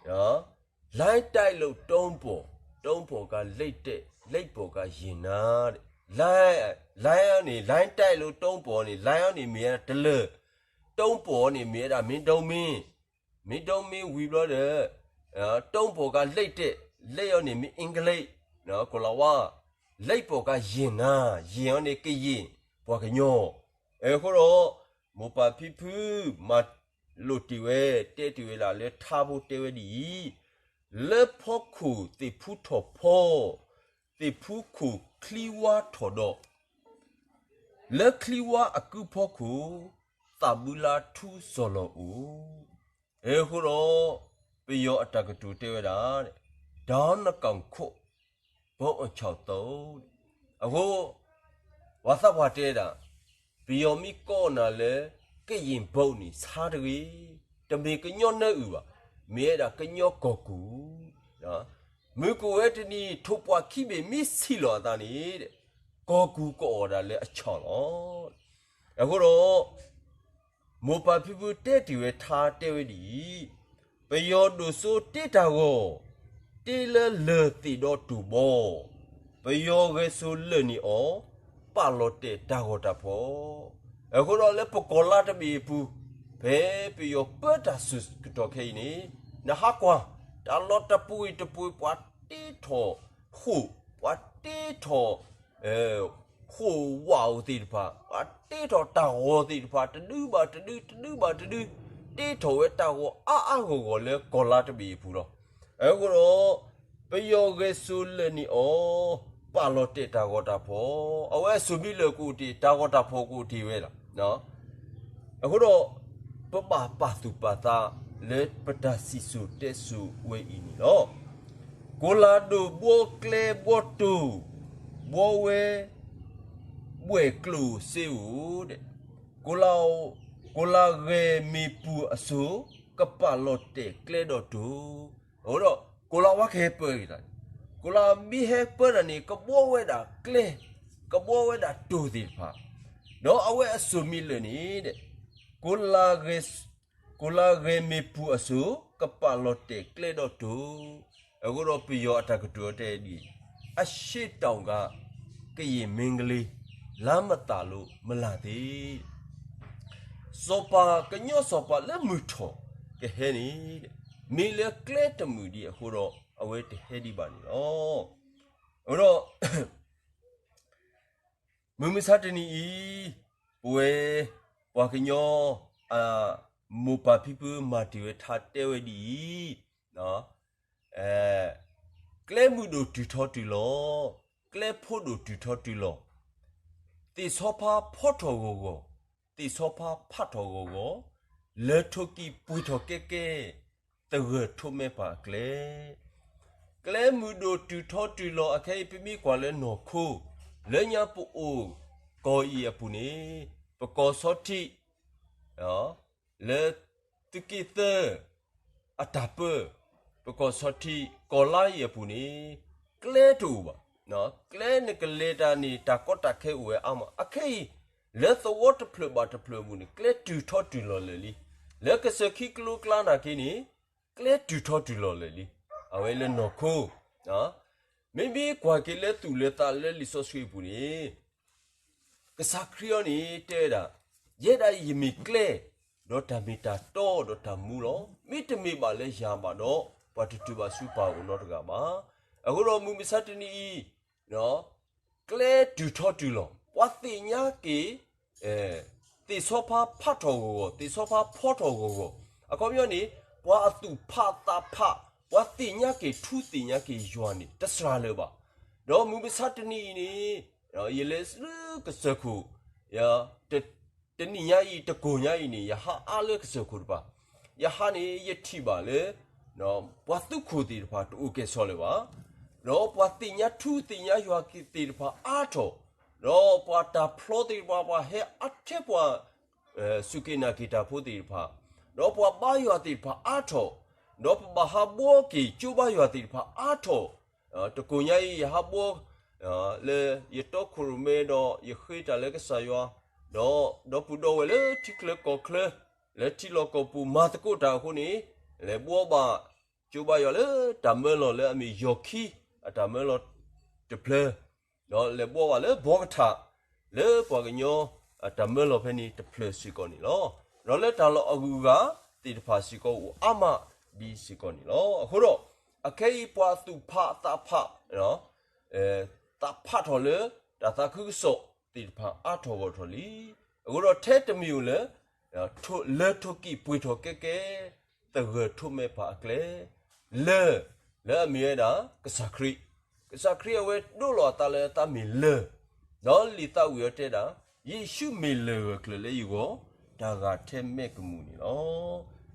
အံၤ, လိုင်းတိုက်လို့ တုံးပေါ်, တုံးပေါ်က လက်တက်, လက်ပေါ်က ရင်နာ, လိုင်း, လိုင်းအီၤန့ၣ် လိုင်းတိုက်လို့ တုံးပေါ်န့ၣ် လိုင်းအီၤန့ၣ် မ့ၢ်ဝဲဒၣ်တလၢာ်, တုံးပေါ်န့ၣ် မ့ၢ်ဝဲဒၣ်မ့ၢ်ဒိမ့ၢ်, မ့ၢ်ဒိမ့ၢ်ဝံၤဘျီဒီး တုံးပေါ်က လက်တက်, လက်အီၤန့ၣ် မ့ၢ်အင်္ဂလိပ်, ကိလၤဝါ, လက်ပေါ်က ရင်နာ, ရင်အီၤန့ၣ် ကရင်, ပှၤကညီ. အဃိဒီး မိၢ်ပၢ်ဖံဖု မၤလိာ်တ့ၢ်ဝဲ, တဲတ့ၢ်ဝဲဒၣ်လၢထါဖိတဲဝဲဒ်အံၤ, လၢဖီခိၣ်သ့ၣ်ဖူထီၣ်ဖီ, သ့ၣ်ဖူခိၣ်ချံဝါထီၣ်ဒီး, လၢချံဝါအကုဖီခိၣ်, သးဘုလါထူစီၤလီၤအိၣ်. အဃိဒီး ပယီၤအတၢ်ကတိၤတဲဝဲဒၣ်, ဒီနကီၢ်ခိၣ် ဘီအီၣ်ဆီၣ်သိး, အဃိ ပှၤသးပှၢ်တဲဒၣ်, ပယီၤမ့ၢ်ကိးနၤလၢ ကရင်ဘုတ်န့ၣ် ဆါတဂ့ၤ, တမ့ၢ်ကညီနၢအုၣ်ဘၣ်, မ့ၢ်ဝဲဒၣ်ကညီကီၢ်ကူၣ်, မုၢ်ကအိၣ်ဝဲတနံၤ ထိၣ်ပှၢ်ခံဘ့ၣ်မ့ၢ်ဆံးလီၤအသးန့ၣ်, ကီၢ်ကူၣ်ကအိၣ်ဒၣ်လၢအဆီၣ်လီၤ. အဃိဒီး မိၢ်ပၢ်ဖံဖုတဲတ့ၢ်ဝဲထါတဲဝဲဒ်အံၤ, ပယီၤဒိၣ်စိတ့တၢ်ဂီၤ, တ့လၢလၢၢ်သ့ၣ်ဒီးတိၢ်ဘီ, ပယီၤဂဲၤစိၤလၢာ်န့ၢ်အီၤ, ပာ်လီၤတဲာ်တၢ်ဂီၤတၢ်ဖီၣ်. အဃိဒီးလၢပကီၢ်လါတဘ့ၣ်အပူၤ, ဖဲပယီၤပၢတၢ်စူၢ်ကတီၢ်ခဲအံၤန့ၣ်, နဟးကွၢ်, တၢ်လီၢ်တပူၤအံၤတပူၤ ပှၤတ့ထီၣ်ဃိၣ်, ပှၤတ့ထီၣ် ဃိၣ်ဝးအိၣ်သ့ၣ်တဖၣ်, ပှၤတ့ထီၣ်တၢ်ဂီၤသ့ၣ်တဖၣ် တဒုဘၣ်တဒု တဒုဘၣ်တဒု, တ့ထီၣ်ဝဲတၢ်ဂီၤအါအါဂီၢ်ဂီၢ်လၢကီၢ်လါတဘ့ၣ်အပူၤလီၤ. အဃိဒီး ပယီၤဂဲၤစိၤလၢာ်န့ၢ်အီၤ, ပာ်လီၤတဲာ်တၢ်ဂီၤတၢ်ဖီၣ်, အဝဲစိၤမံလၢာ်ကအိၣ်တ့ၢ် တၢ်ဂီၤတၢ်ဖီၣ်ကအိၣ်တ့ၢ်ဝဲလီၤ. အဃိဒီး ပဘၣ်ပာ်သူၣ်ပာ်သးလၢပတၢ်စံၣ်စိၤတဲစိၤဝဲအံၤန့ၣ်လီၤ. ကိလၤဒိၣ်ဘှီကျဲဘှီတိၢ်, ဘှီဝဲ ဘှဲၣ်ကျိၣ်စ့ဧိၤ, ကိလၤဂဲၤမ့ၢ်ပူၤအစိၤ, ကပာ်လီၤတဲာ်ကျဲဒီးတိၢ်. အဃိဒီး ကိလၤဝါကဟဲပၢတၢ်, ကိလၤမ့ၢ်ဟဲပၢတၢ်န့ၣ် ကဘှီဝဲဒၣ်ကျဲ, ကဘှီဝဲဒၣ်တိၢ်သ့ၣ်တဖၣ်, ဒီးအဝဲအစိၤမံလၢာ်န့ၣ် ကိလၤဂဲၤမ့ၢ်ပူၤအစိၤ, ကပာ်လီၤတဲာ်ကျဲဒီးတိၢ်. အဃိဒီးပယီၤအတၢ်ကတိၤတဲဒ်အံၤ, အရှေ့တောင်က ကရင်မင်းကလေး, လမ်းမသာလို့ မလာသေး. စီၤပၤကညီစီၤပၤလၢမုၢ်ထီၣ်ကဟဲန့ၣ်, မ့ၢ်လၢကျဲတမုာ်ဒံးအဃိဒီး အဝဲတဟဲဒံးဘၣ်န့ၣ်လီၤ. အဃိဒီး မုၢ်မဆါတနံၤအံၤ, ပဝဲ ပှၤကညီ မိၢ်ပၢ်ဖံဖုမၤတ့ၢ်ဝဲထါတဲဝဲဒ်အံၤ, ကျဲမုၢ်ဒိၣ်တုၤထီတုၤလီၤ, ကျဲဖိဒိၣ်တုၤထီတုၤလီၤ, သ့ၣ်ဆီဖါဖီထီၣ်ဂီၤဂီၤ, သ့ၣ်ဆီဖါဖးထီၣ်ဂီၤဂီၤ, လၢထိၣ်ကံၢ်ပှ့ၤထီၣ်ကဲကဲ, သဂၢၢ်ထိးမဲပၢ်အကျဲ ကျဲမုၢ်ဒိၣ်တုၤထီတုၤလီၤအခဲအံၤ ပမ့ၢ်ကွၢ်လၢနီၢ်ခိ, လၢညါပအိၣ်ကီၢ်အံၤအပူၤန့ၣ်, ပကီၢ်ဆီထံး လၢသုးက့သၢ အတၢ်ပၢ, ပကီၢ်ဆီထံး ကီၢ်လါအံၤအပူၤန့ၣ် ကျဲတအိၣ်ဘၣ်. ကျဲနကလဲၤတၢ်န့ၣ် တၢ်ကီတၢ်ခဲအိၣ်ဝဲအါမး. အခဲအံၤ လၢသဝီတဖျၢၣ်ဘၣ်တဖျၢၣ်အပူၤန့ၣ် ကျဲတုၤထီတုၤလီၤလၢာ်လံ. လၢကစၢၢ်ခံကလိကျါနာ်က့န့ၣ် ကျဲတုၤထီတုၤလီၤလၢာ်လံ. အဝဲလၢနီၢ်ခိ မ့မ့ၢ်ကွၢ်က့ၤလၢသူၣ်လၢသးလၢလံာ်စီဆှံအပူၤန့ၣ် ကစၢ်ခရံာ်အံၤန့ၣ် တဲဝဲဒၣ်, ယဲဒၣ်ယမ့ၢ်ကျဲ, ဒီးတၢ်မ့ၢ်တၢ်တီဒီးတၢ်မူလီၤ. မ့တမ့ၢ်ဘၣ်လၢယၤဘၣ်ဒီး ပှၤတတုၤဘၣ်ဆူပၢ်အအိၣ်နီတဂၤဘၣ်. အဃိဒီးမုၢ်မဆါတနံၤအံၤ ကျဲတုၤထီတုၤလီၤ. ပှၤသ့ၣ်ညါက့ၤ သ့ၣ်ဆီဖါဖးထီၣ်ဂီၢ်ဂီၢ်, သ့ၣ်ဆီဖါဖီထီၣ်ဂီၢ်ဂီၢ်. အခီပညီန့ၣ် ပှၤအသူၣ်ဖးသးဖး, ပှၤသ့ၣ်ညါက့ၤထူသ့ၣ်ညါက့ၤယွၤန့ၣ် တစှၤလၢၤဘၣ်. ဒီးမုၢ်မဆါတနံၤအံၤန့ၣ် ယလဲၤဆူကစၢၢ်ခိၣ် တနံၤညါအံၤ တကိၢ်ညါအံၤန့ၣ် ယဟးအါလၢကစၢၢ်ခိၣ်တပၤ, ယဟးန့ၣ် ယထံၣ်ဘၣ်လၢ ပှၤသူခိၣ်သ့ၣ်တဖၣ်တအိၣ်ကဲၣ်ဆိးလၢၤဘၣ်. ဒီးပှၤသ့ၣ်ညါထူသ့ၣ်ညါယွၤသ့ၣ်တဖၣ်အါထီၣ်, ဒီးပှၤတၢ်ဖျီသ့ၣ်တဖၣ် ပှၤဟဲအါထဲပှၤ စူၢ်က့ၤနာ်က့ၤတၢ်ဖိသ့ၣ်တဖၣ်, ဒီးပှၤဘါယွၤသ့ၣ်တဖၣ်အါထီၣ်, ဒီးပဘၣ်ဟးဘှီက့ၤကၠိဘါယွၤသ့ၣ်တဖၣ်အါထီၣ်. တကိၢ်ညါအံၤ ယဟးဘှီ လၢယတီခိၣ်ရိၣ်မဲဒီးယဃ့တၢ်လၢကစၢ်ယွၤ, ဒီးဒီပုၢ်ဒီဝဲၢ်လၢထံချၢကီၢ်ချၢ လၢထံလီၢ်ကီၢ်ပူၤမၤသကိးတၢ်အဃိန့ၣ်, လဲၤဘှီဘၣ်ကၠိဘါယွၤလၢတၢ်မၢလီၤလၢအမ့ၢ်ယီၢ်ခံ အတၢ်မၢလီၤတဖျၢၣ်, ဒီးလဲၤဘှီဘၣ်လၢဘီကထၣ် လၢပှၤကညီအတၢ်မၢလီၤဖဲန့ၣ်တဖျၢၣ်စ့ၢ်ကီးန့ၣ်လီၤ. ဒီးလၢတၢ်လီၢ်အဂုၤအဂၤသ့ၣ်တဖၣ်စ့ၢ်ကီးအိၣ်အါမးဒ်စ့ၢ်ကီးန့ၣ်လီၤ. အဃိဒီး အခဲအံၤပှၤသူၣ်ဖးသးဖး သးဖးထီၣ်လၢတၢ်သးခုကစီၣ်သ့ၣ်တဖၣ်အါထီၣ်ဂီၢ်ထီၣ်လံ. အဃိဒီးထဲတမံၤဧိၤလၢ လၢထိၣ်ကံၣ်ပှ့ၤထီၣ်ကဲကဲ သဂၢၢ်ထိးမဲာ်ဖးအကျဲ လၢ လၢအမ့ၢ်ဝဲဒၣ် ကစၢ်ခရံာ်, ကစၢ်ခရံာ်အဝဲဒိးလီၤအသးလၢအသးမ့ၢ်လၢၢ်, ဒီးလံာ်သးဝံၣ်အီၤတဲဒၣ်, ယ့ၣ်ၡူးမ့ၢ်လၢၢ်ဂၢၢ်ကျၢၤလၢယဂီၢ်, တၢ်ဂၤထဲမဲာ်ကမူၣ်န့ၣ်လီၤ.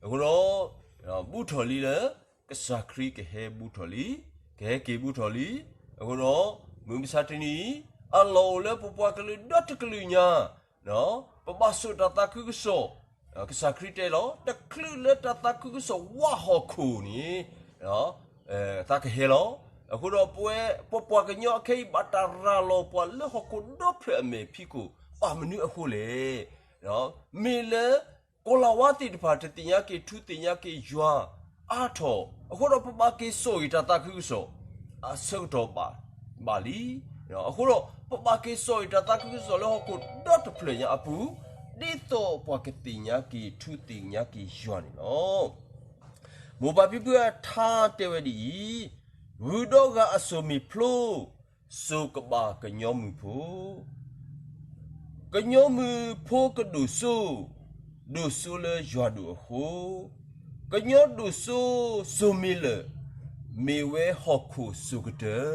အဃိဒီး ဘူးထီၣ်လံလၢ ကစၢ်ခရံာ်ကဟဲဘူးထီၣ်လံ, ကဟဲက့ၤဘူးထီၣ်လံ. အဃိဒီး မုၢ်မဆါတနံၤအံၤ အလီၢ်အိၣ်လၢပပှၤကလုာ်ဒီတကလုာ်ညါ ပဘၣ်စိာ်တၢ်သးခုကစီၣ်, ကစၢ်ခရံာ်တဲလီၤ, တချုးလၢတၢ်သးခုကစီၣ်ဝးဟီၣ်ခိၣ်န့ၣ် သးကဟဲလီၤ. အဃိဒီးပဝဲ ပပှၤကညီအခဲအံၤ ဘၣ်တၢ်ရၤလီၤပှၤလၢဟီၣ်ခိၣ်ဒီဖျၢၣ်အမဲာ်ဖံးခိၣ် ဘၣ်မနုၤအဃိလဲၣ်. မ့ၢ်လၢ ကိၤလၤဝါသ့ၣ်တဖၣ် တသ့ၣ်ညါက့ၤထူသ့ၣ်ညါက့ၤယွၤအါထီၣ်, အဃိဒီးပဘၣ်က့ၤစိာ်ဂ့ၤတၢ်သးခုကစီၣ် အဆၢကတီၢ်ဘၣ်လံ. အဃိဒီး ပဘၣ်က့ၤစိာ်ဂ့ၤတၢ်သးခုကစီၣ်လၢဟီၣ်ခိၣ်ဒီတဖျၢၣ်ညါအပူၤ ဒ်သိးပှၤကသ့ၣ်ညါက့ၤထူသ့ၣ်ညါက့ၤယွၤန့ၣ်လီၤ. မိၢ်ပၢ်ဖံဖုအထါတဲဝဲဒ်အံၤ, ဂုၤဒီးဂၤအစိၣ်မ့ၢ်ဖျိ, စိၤကဘၣ်ကညီမုၢ်ဖိ, ကညီမုၢ်ဖိကဒိၣ်စိ, ဒိၣ်စိလၢယွၤဒိၣ်အဃိ, ကညီဒိၣ်စိစိၤမ့ၢ်လၢာ်, မ့ၢ်ဝဲဟီၣ်ခိၣ်စိၤကတၢၢ်.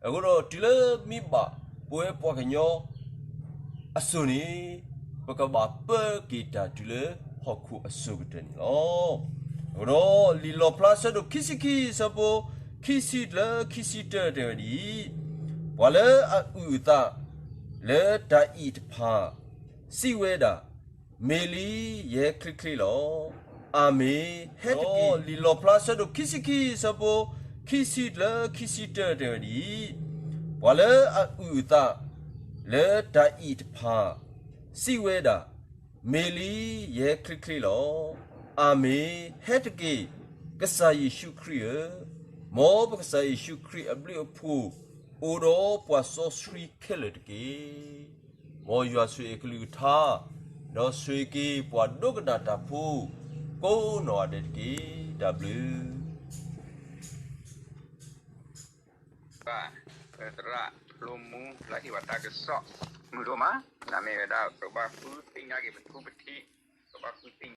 အဃိဒီးတုၤလၢမ့ၢ်ဘၣ်ပဝဲပှၤကညီ အစိၤန့ၣ် ပကဘၣ်ပၢက့ၤတၢ်တုၤလၢဟီၣ်ခိၣ်အစိၤကတၢၢ်န့ၣ်လီၤ. အဃိဒီးလံာ်လီၣ်ဖျါဆၢဒိၣ်ခံဆံခံဆၢဖိ ခံဆံတၢခံဆံတၢတဲဝဲဒ်အံၤ, ပှၤလၢအအုၣ်အသးလၢတၢ်အံၤတဖၣ် စံးဝဲဒၣ်, မ့ၢ်လံ, ယဟဲချ့ချ့လီၤ. အၤမ့ၣ်, ဟဲတက့ၢ်. လံာ်လီၣ်ဖျါဆၢဒိၣ်ခံဆံခံဆၢဖိ ခံဆံတၢခံဆံတၢတဲဝဲဒ်အံၤ, ပှၤလၢအအုၣ်အသးလၢတၢ်အံၤတဖၣ် စံးဝဲဒၣ်, မ့ၢ်လံ, ယဟဲချ့ချ့လီၤ. အၤမ့ၣ်, ဟဲတက့ၢ်, ကစၢ်ယ့ၣ်ၡူးခရံာ်ဧၢ, မ်ပကစၢ်ယ့ၣ်ၡူးခရံာ်အဘျုးအဖှိၣ် အိၣ်ဒီးပှၤစီဆှံခဲလၢာ်တက့ၢ်. မ်ယွၤဆိၣ်ဂ့ၤအကလုၢ်ကထါ, ဒီးဆိၣ်ဂ့ၤက့ၤပှၤဒိကနၣ်တၢ်ဖိ ကိးနီၢ်ဂၤဒဲးတက့ၢ်. တၢ်ဘျုး သရၣ် ဖျိမူ လၢဟ့ၣ်ဝဲတၢ်ကစီၣ် မုာ်ဒိၣ်မး, နမ့ၢ်ဝဲဒၣ် ကဘၣ်ဃုသ့ၣ်ညါက့ၤပထူပထံး, ကဘၣ်ဃုသ့ၣ်